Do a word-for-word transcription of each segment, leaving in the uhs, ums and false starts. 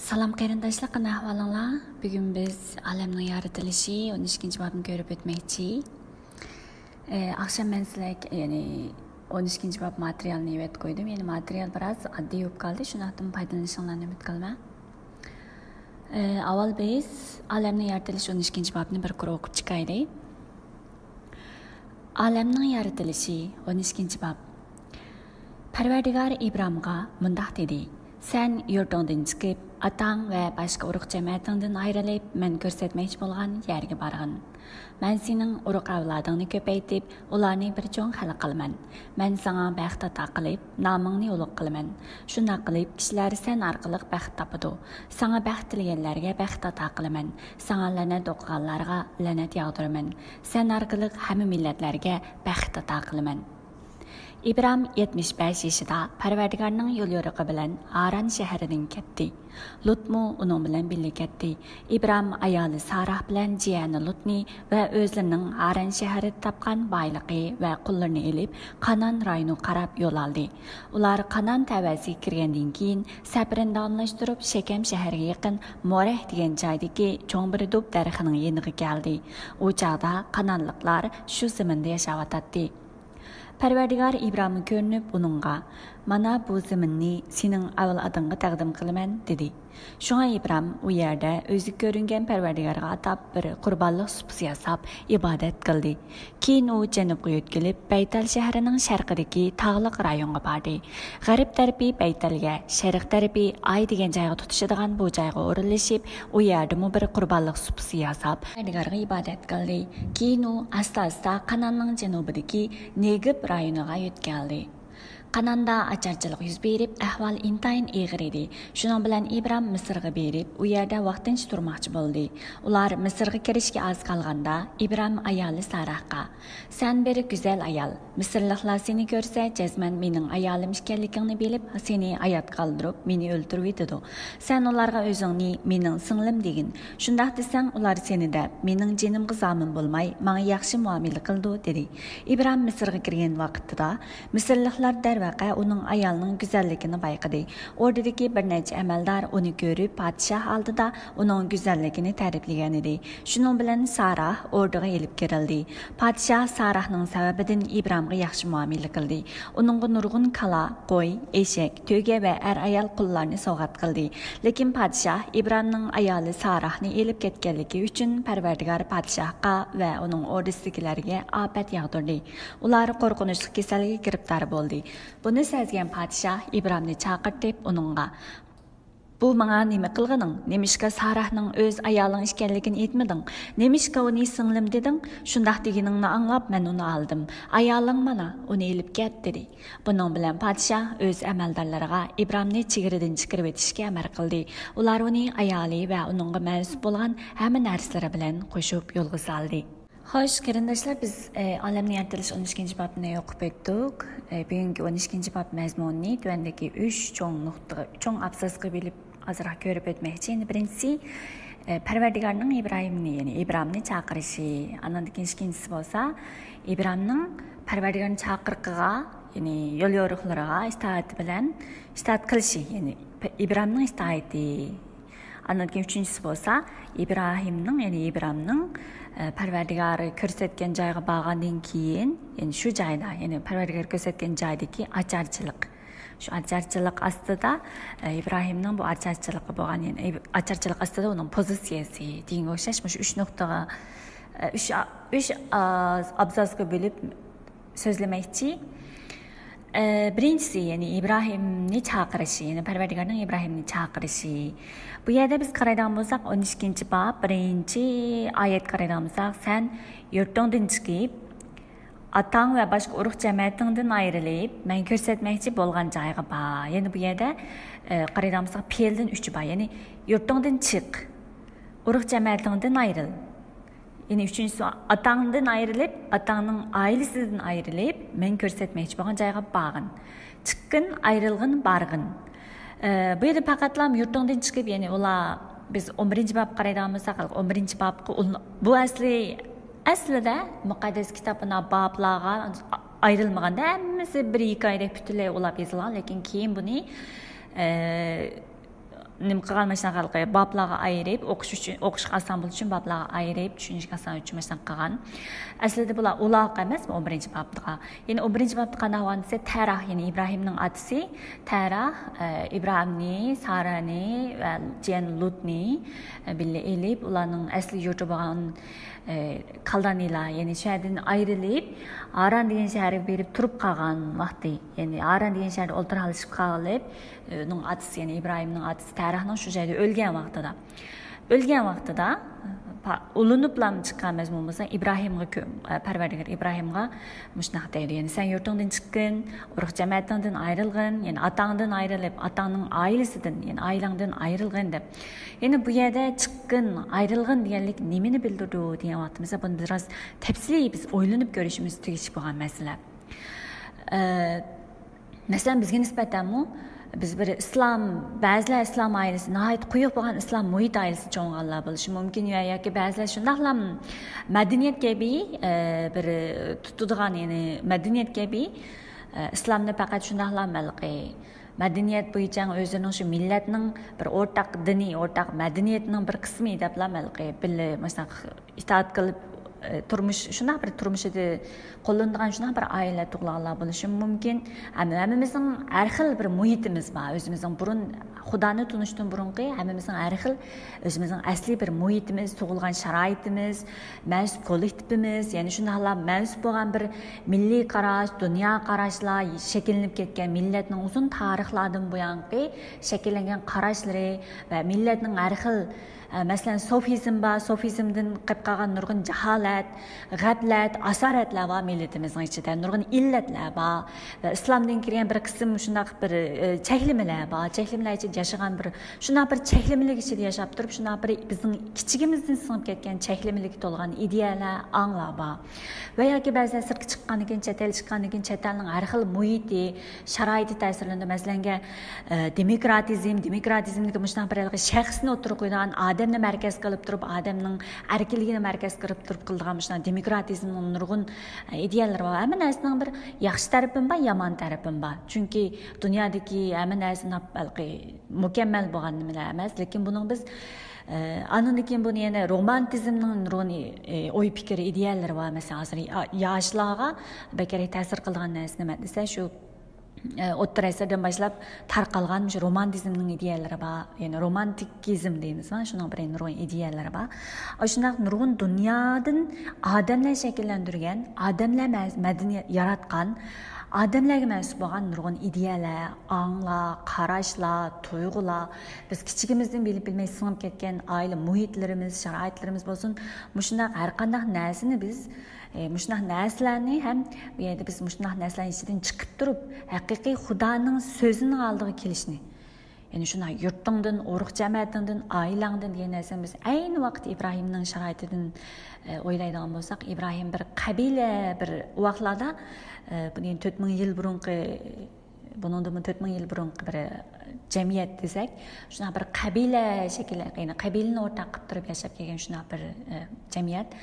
سالام قېرىنداشلار، قانداق ئەھۋالىڭلار؟ بۈگۈن بىز ئالەمنىڭ يارىتىلىشى ئون ئىككىنچى بابنى كۆرۈپ ئۆتمەكچى. ئى، ئاخشام مەن سىلەرگە، يەنى ئون ئىككىنچى باب ماتېرىيالىنى ئەۋەتىپ قويدۇم. يەنى ماتېرىيال بىراز ئاددىي بولۇپ قالدى، شۇنداقتىمۇ پايدىلىنىشىڭلارنى ئۈمىد قىلىمەن. ئى، ئاۋۋال بىز ئالەمنىڭ يارىتىلىشى ئون ئىككىنچى بابنى بىر قۇر ئوقۇپ چىقايلى. ئالەمنىڭ يارىتىلىشى، ئون ئىككىنچى باب. پەرۋەردىگار ئىبرامغا مۇنداق دېدى: سەن يۇرتۇڭدىن چىقىپ، ئاتاڭ ۋە باشقا ئۇرۇق جەمەتىڭدىن ئايرىلىپ، مەن كۆرسەتمەكچى بولغان يەرگە بارغىن. مەن سېنىڭ ئۇرۇق ئەۋلادىڭنى كۆپەيتىپ، ئۇلارنى بىر چوڭ خەلق قىلىمەن. مەن ساڭا بەخت ئاتا قىلىپ، نامىڭنى ئۇلۇغ قىلىمەن. شۇنداق قىلىپ، كىشىلەر سەن ئارقىلىق بەخت تاپىدۇ. ساڭا بەخت تىلىگەنلەرگە بەخت ئاتا قىلىمەن. ساڭا لەنەت ئوقۇغانلارغا لەنەت ياغدۇرىمەن. سەن ئارقىلىق ھەممە مىللەتلەرگە بەخت ئاتا قىلىمەن. ئىبرام يەتمىش بەش يېشىدا پەرۋەردىگارنىڭ يوليورۇقى بىلەن ھاران شەھىرىدىن كەتتى. لۇتمۇ ئۇنىڭ بىلەن بىللە كەتتى. ئىبرام ئايالى ساراھ بىلەن جىيەنى لۇتنى ۋە ئۆزلىرىنىڭ ھاران شەھىرىدە تاپقان بايلىقى ۋە قۇللىرىنى ئېلىپ، قانان رايونىغا قاراپ يول ئالدى. ئۇلار قانان تەۋەسىگە كىرگەندىن كېيىن، سەپىرىنى داۋاملاشتۇرۇپ، شەكەم شەھىرىگە يېقىن مورەھ دېگەن جايدىكى چوڭ بىر دۇب دەرىخىنىڭ يېنىغا كەلدى. ئۇ چاغدا قانانلىقلار شۇ زېمىندا ياشاۋاتاتتى. پەرۋەردىگار ئىبرامغا كۆرۈنۈپ، ئۇنىڭغا، مانا بۇ زېمىننى سېنىڭ ئەۋلادىڭغا تەقدىم قىلىمەن، دېدى. شۇڭا ئىبرام ئۇ يەردە ئۆزىگە كۆرۈنگەن پەرۋەردىگارغا ئاتاپ بىر قۇربانلىق سۇپىسى ياساپ، ئىبادەت قىلدى. كېيىن ئۇ جەنۇبقا يۆتكىلىپ، بەيتەل شەھىرىنىڭ شەرقىدىكى تاغلىق رايونغا باردى. غەرب تەرىپى بەيتەلگە، شەرق تەرىپى ئاي دېگەن جايغا تۇتىشىدىغان بۇ جايغا ئورۇنلىشىپ، ئۇ يەردىمۇ بىر قۇربانلىق سۇپىسى ياساپ، پەرۋەردىگارغا ئىبادەت قىلدى. كېيىن ئۇ ئاستا-ئاستا قاناننىڭ جەنۇبىدىكى نېگىب رايونىغا يۆتكەلدى. قاناندا ئاچارچىلىق يۈز بېرىپ، ئەھۋال ئىنتايىن ئېغىر ئىدى. شۇنىڭ بىلەن ئىبرام مىسىرغا بېرىپ، ئۇ يەردە ۋاقتىنچە تۇرماقچى بولدى. ئۇلار مىسىرغا كىرىشكە ئاز قالغاندا، ئىبرام ئايالى ساراھقا، سەن بىر گۈزەل ئايال، مىسىرلىقلار سېنى كۆرسە، جەزمەن مېنىڭ ئايالىم ئىكەنلىكىڭنى بىلىپ، سېنى ھايات قالدۇرۇپ، مېنى ئۆلتۈرۈۋېتىدۇ. سەن ئۇلارغا ئۆزۈڭنى مېنىڭ سىڭلىم دېگىن. شۇنداق دېسەڭ، ئۇلار سېنى دەپ، مېنىڭ جېنىمغا زامىن بولماي، ماڭا ياخشى مۇئامىلە قىلىدۇ، دېدى. ئىبرام مىسىرغا كىرگەن ۋاقتىدا، مىسىرلىقلار دەرۋەقە ئۇنىڭ ئايالىنىڭ گۈزەللىكىنى بايقىدى. ئوردىدىكى بىر نەچچە ئەمەلدار ئۇنى كۆرۈپ، پادىشاھ ئالدىدا ئۇنىڭ گۈزەللىكىنى تەرىپلىگەنىدى. شۇنىڭ بىلەن ساراھ ئوردىغا ئېلىپ كىرىلدى. پادىشاھ ساراھنىڭ سەۋەبىدىن ئىبرامغا ياخشى مۇئامىلە قىلدى. ئۇنىڭغا نۇرغۇن كالا، قوي، ئېشەك، تۆگە ۋە ئەر-ئايال قۇللارنى سوۋغات قىلدى. لېكىن پادىشاھ ئىبرامنىڭ ئايالى ساراھنى ئېلىپ كەتكەنلىكى ئۈچۈن پەرۋەردىگار پادىشاھقا ۋە ئۇنىڭ ئوردىسىدىكىلەرگە ئاپەت ياغدۇردى. ئۇلار قورقۇنچلۇق كېسەلگە گىرىپتار بولدى. بۇنى سەزگەن پادىشاھ ئىبرامنى چاقىرتىپ، ئۇنىڭغا، بۇ ماڭا نېمە قىلغىنىڭ؟ نېمىشقا ساراھنىڭ ئۆز ئايالىڭ ئىكەنلىكىنى ئېيتمىدىڭ؟ نېمىشقا ئۇنى سىڭلىم دېدىڭ؟ شۇنداق دېگىنىڭنى ئاڭلاپ، مەن ئۇنى ئالدىم. ئايالىڭ مانا، ئۇنى ئېلىپ كەت، دېدى. بۇنىڭ بىلەن پادىشاھ ئۆز ئەمەلدارلىرىغا ئىبرامنى چېگرىدىن چىقىرىۋېتىشكە ئەمر قىلدى. ئۇلار ئۇنى ئايالى ۋە ئۇنىڭغا مەنسۇپ بولغان ھەممە نەرسىلىرى بىلەن قوشۇپ يولغا سالدى. خوش، قېرىنداشلار، بىز، ئە، ئالەمنى يارىتىلىش ئون ئىككىنچى بابنى ئوقۇپ ئۆتتۇق. ئە، بۈگۈنكى ئون ئىككىنچى باب مەزمۇنىنى تۆۋەندىكى ئۈچ چوڭ نۇقتىغا، چوڭ ئابزاسقا بۆلۈپ ئازراق كۆرۈپ ئۆتمەكچى. يەنى بىرىنچىسى، ئە، پەرۋەردىگارنىڭ ئىبراھىمنى، يەنى ئىبرامنى چاقىرىشى. ئاندىن كېيىن ئىككىنچىسى بولسا، ئىبرامنىڭ پەرۋەردىگارنىڭ چاقىرىقىغا، يەنى يول يورۇقلىرىغا ئىتائەت بىلەن، ئىتائەت قىلىشى، يەنى پە-، ئىبرامنىڭ ئىتائىتى. ئاندىن كېيىن ئۈچىنچىسى بولسا، ئىبراھىمنىڭ، يەنى ئىبرامنىڭ، ئە، پەرۋەردىگار كۆرسەتكەن جايغا بارغاندىن كېيىن، يەنى شۇ جايدا، يەنى پەرۋەردىگار كۆرسەتكەن جايدىكى ئاچارچىلىق. شۇ ئاچارچىلىق ئاستىدا، ئە، ئىبراھىمنىڭ بۇ ئاچارچىلىقى بولغان، يەنى ئىب-، ئاچارچىلىق ئاستىدا ئۇنىڭ پوزىتسىيەسى دېگەنگە ئوخشاش، مۇشۇ ئۈچ نۇقتىغا، ئە، ئۈچ ئا-، ئۈچ ئا-، ئابزاسقا بۆلۈپ سۆزلىمەكچى. ئە، بىرىنچىسى، يەنى ئىبراھىمنى چاقىرىشى، يەنى پەرۋەردىگارنىڭ ئىبراھىمنى چاقىرىشى. بۇ يەردە بىز قارايدىغان بولساق، ئون ئىككىنچى باب، بىرىنچى ئايەتكە قارايدىغان بولساق، سەن يۇرتۇڭدىن چىقىپ، ئاتاڭ ۋە باشقا ئۇرۇق جەمەتىڭدىن ئايرىلىپ، مەن كۆرسەتمەكچى بولغان جايغا بار. يەنى بۇ يەردە، ئە، قارايدىغان بولساق، پېئىلدىن ئۈچى بار. يەنى يۇرتۇڭدىن چىق، ئۇرۇق جەمەتىڭدىن ئايرىل. يەنى ئۈچىنچىسى، ئاتاڭدىن ئايرىلىپ، ئاتاڭنىڭ ئائىلىسىدىن ئايرىلىپ، مەن كۆرسەتمەكچى بولغان جايغا بارغىن. چىققىن، ئايرىلغىن، بارغىن. ئە، بۇ يەردە پەقەتلا يۇرتۇڭدىن چىقىپ، يەنى ئۇلار، بىز ئون بىرىنچى بابقا قارايدىغان بولساق، ئون بىرىنچى بابقا ئۇل-، بۇ ئەسلى، ئەسلىدە مۇقەددەس كىتاب مانا بابلارغا ئايرىلمىغاندا، ھەممىسى بىر ھېكايىدەك پۈتۈنلەي ئۇلاپ يېزىلغان، لېكىن كېيىن بۇنى، ئە، نېمە قىلغان، ماشۇنداق ھېلىقى بابلارغا ئايرىپ، ئوقۇش ئۈچۈن، ئوقۇشقا ئاسان بولۇش ئۈچۈن بابلارغا ئايرىپ، چۈشىنىشكە ئاسان ئۈچۈن ماشۇنداق قىلغان. ئەسلىدە بۇلار ئۇلاغلىق ئەمەس، ئون بىرىنچى بابتىغا. يەنى ئون بىرىنچى بابتا قانداق بولغان دېسە، تەراھ، يەنى ئىبراھىمنىڭ ئاتىسى تەراھ، ئە، ئىبراھىمنى، سارانى ۋە جىيەن لۇتنى، ئە، بىللە ئېلىپ، ئۇلارنىڭ ئەسلى يۇرتى بولغان، ئە، كالدانىيلار، يەنى شۇ يەردىن ئايرىلىپ، ھاران دېگەن شەھەرگە بېرىپ تۇرۇپ قالغان ۋاقتى. يەنى ھاران دېگەن شەھەردە ئولتۇرالىشىپ قالىپ، ئۇنىڭ ئاتىسى، يەنى ئىبراھىمنىڭ ئاتىسى تەراھنىڭ شۇ جايدا ئۆلگەن ۋاقتىدا. ئۆلگەن ۋاقتىدا، پا-، ئۇلىنىپلا چىققان مەزمۇن بولسا، ئىبراھىمغا كۆ-، ئە، پەرۋەردىگار ئىبراھىمغا مۇشۇنداق دەيدۇ، يەنى، سەن يۇرتۇڭدىن چىققىن، ئۇرۇق جەمەتىڭدىن ئايرىلغىن، يەنى ئاتاڭدىن ئايرىلىپ، ئاتاڭنىڭ ئائىلىسىدىن، يەنى ئائىلەڭدىن ئايرىلغىن دەپ. يەنى بۇ يەردە چىققىن، ئايرىلغىن دېگەنلىك نېمىنى بىلدۈرىدۇ دېگەن ۋاقتىمىزدا، بۇنى بىراز تەپسىلىي بىز ئويلىنىپ كۆرۈشىمىز تېگىشلىك بولغان مەسىلە. ئە، مەسىلەن، بىزگە نىسبەتەنمۇ بىز بىر ئىسلام، بەزىلەر ئىسلام ئائىلىسى، ناھايىتى قويۇق بولغان ئىسلام مۇھىت ئائىلىسى چوڭ بولغانلار بولۇشى مۇمكىن، يا، ياكى بەزىلەر شۇنداقلا مەدەنىيەت كەبى، ئە، بىر تۇتىدىغان، يەنى مەدەنىيەت كەبى، ئە، ئىسلامنى پەقەت شۇنداقلا ھېلىقى مەدەنىيەت بويىچە ئۆزىنىڭ شۇ مىللەتنىڭ بىر ئورتاق دىنى، ئورتاق مەدەنىيىتىنىڭ بىر قىسمى دەپلا ھېلىقى بىللە مۇشۇنداق ئىتائەت قىلىپ، ئە، تۇرمۇش، شۇنداق بىر تۇرمۇشىدا قوللىنىدىغان شۇنداق بىر ئائىلە تۇغۇلغانلار بولۇشى مۇمكىن. ھەم-، ھەممىمىزنىڭ ھەر خىل بىر مۇھىتىمىز بار. ئۆزىمىزنىڭ بۇرۇن، خۇدانى تونۇشتىن بۇرۇنقى ھەممىمىزنىڭ ھەر خىل ئۆزىمىزنىڭ ئەسلىي بىر مۇھىتىمىز، تۇغۇلغان شارائىتىمىز، مەنسۇپ كوللېكتىپىمىز، يەنە شۇنداقلا مەنسۇپ بولغان بىر مىللىي قاراش، دۇنيا قاراشلار شەكىللىنىپ كەتكەن، مىللەتنىڭ ئۇزۇن تارىخلاردىن بۇيانقى شەكىللەنگەن قاراشلىرى ۋە مىللەتنىڭ ھەر خىل، ئە، مەسىلەن، سوفىزم بار، سوفىزمدىن قېلىپ قالغان نۇرغۇن جاھالەت، غەپلەت، ئاسارەتلەر بار مىللىتىمىزنىڭ ئىچىدە، نۇرغۇن ئىللەتلەر بار ۋە ئىسلامدىن كىرگەن بىر قىسىم شۇنداق بىر، ئە، چەكلىمىلەر بار، چەكلىمىلەر ئىچىدە ياشىغان بىر، شۇنداق بىر چەكلىمىلىك ئىچىدە ياشاپ تۇرۇپ، شۇنداق بىر بىزنىڭ كىچىكىمىزدىن سىڭىپ كەتكەن چەكلىمىلىككە تولغان ئىدىيەلەر، ئاڭلار بار. ۋە ياكى بەزىلەر سىرتقا چىققاندىن كېيىن، چەت ئەلگە چىققاندىن كېيىن، چەت ئەلنىڭ ھەر خىل مۇھىتى، شارائىتى تەسىرلىنىدۇ. مەسىلەنگە، ئە، دېموكراتىزم، دېموكراتىزمدىكى مۇشۇنداق بىر ھېلىقى شەخسنى ئوتتۇرىغا قويىدىغان، ئادەمنى مەركەزگە ئېلىپ تۇرۇپ، ئادەمنىڭ ئەركىنلىكىنى مەركەزگە ئېلىپ تۇرۇپ قىلىدىغان مۇشۇنداق دېموكراتىزمنىڭ نۇرغۇن، ئە، ئىدىيەلىرى بار. ھەممە نەرسىنىڭ بىر ياخشى تەرىپىمۇ بار، يامان تەرىپىمۇ بار. چۈنكى دۇنيادىكى ھەممە نەرسە ناپ-، ھېلىقى مۇكەممەل بولغان نېمىلەر ئەمەس. لېكىن بۇنىڭ بىز، ئە، ئاندىن كېيىن بۇنى يەنە رومانتىزمنىڭ نۇرغۇن، ئە، ئوي پىكىر، ئىدىيەلىرى بار. مەسىلەن، ھازىر يا-، ياشلارغا بەكرەك تەسىر قىلىدىغان نەرسە نېمە دېسە، شۇ، ئە، ئوتتۇرا ئەسىردىن باشلاپ تارقالغان مۇشۇ رومانتىزمنىڭ ئىدىيەلىرى بار. يەنى رومانتىكىزم دەيمىزما، شۇنىڭ بىر نۇرغۇن ئىدىيەلىرى بار. ئاشۇنداق نۇرغۇن دۇنيادىن ئادەملەر شەكىللەندۈرگەن، ئادەملەر مە-، مەدەنىيەت ياراتقان، ئادەملەرگە مەنسۇپ بولغان نۇرغۇن ئىدىيەلەر، ئاڭلار، قاراشلار، تۇيغۇلار، بىز كىچىكىمىزدىن بىلىپ بىلمەي سىڭىپ كەتكەن ئائىلە مۇھىتلىرىمىز، شارائىتلىرىمىز بولسۇن، مۇشۇنداق ھەر قانداق نەرسىنى بىز، ئە، مۇشۇنداق نەرسىلەرنى ھەم بۇ يەردە بىز مۇشۇنداق نەرسىلەرنىڭ ئىچىدىن چىقىپ تۇرۇپ، ھەقىقىي خۇدانىڭ سۆزىنىڭ ئالدىغا كېلىشنى، يەنى شۇنداق يۇرتۇڭدىن، ئۇرۇق جەمەتىڭدىن، ئائىلەڭدىن دېگەن نەرسىنى بىز ئەينى ۋاقىت ئىبراھىمنىڭ شارائىتىدىن، ئە، ئويلايدىغان بولساق، ئىبراھىم بىر قەبىلە، بىر ئۇ ۋاقىتلاردا، ئە، بۇنى تۆت مىڭ يىل بۇرۇنقى، بۇنىڭدىنمۇ تۆت مىڭ يىل بۇرۇنقى بىر جەمئىيەت دېسەك، شۇنداق بىر قەبىلە شەكىل، يەنى قەبىلىنى ئورتاق قىلىپ تۇرۇپ ياشاپ كەلگەن شۇنداق بىر، ئە، جەمئىيەت.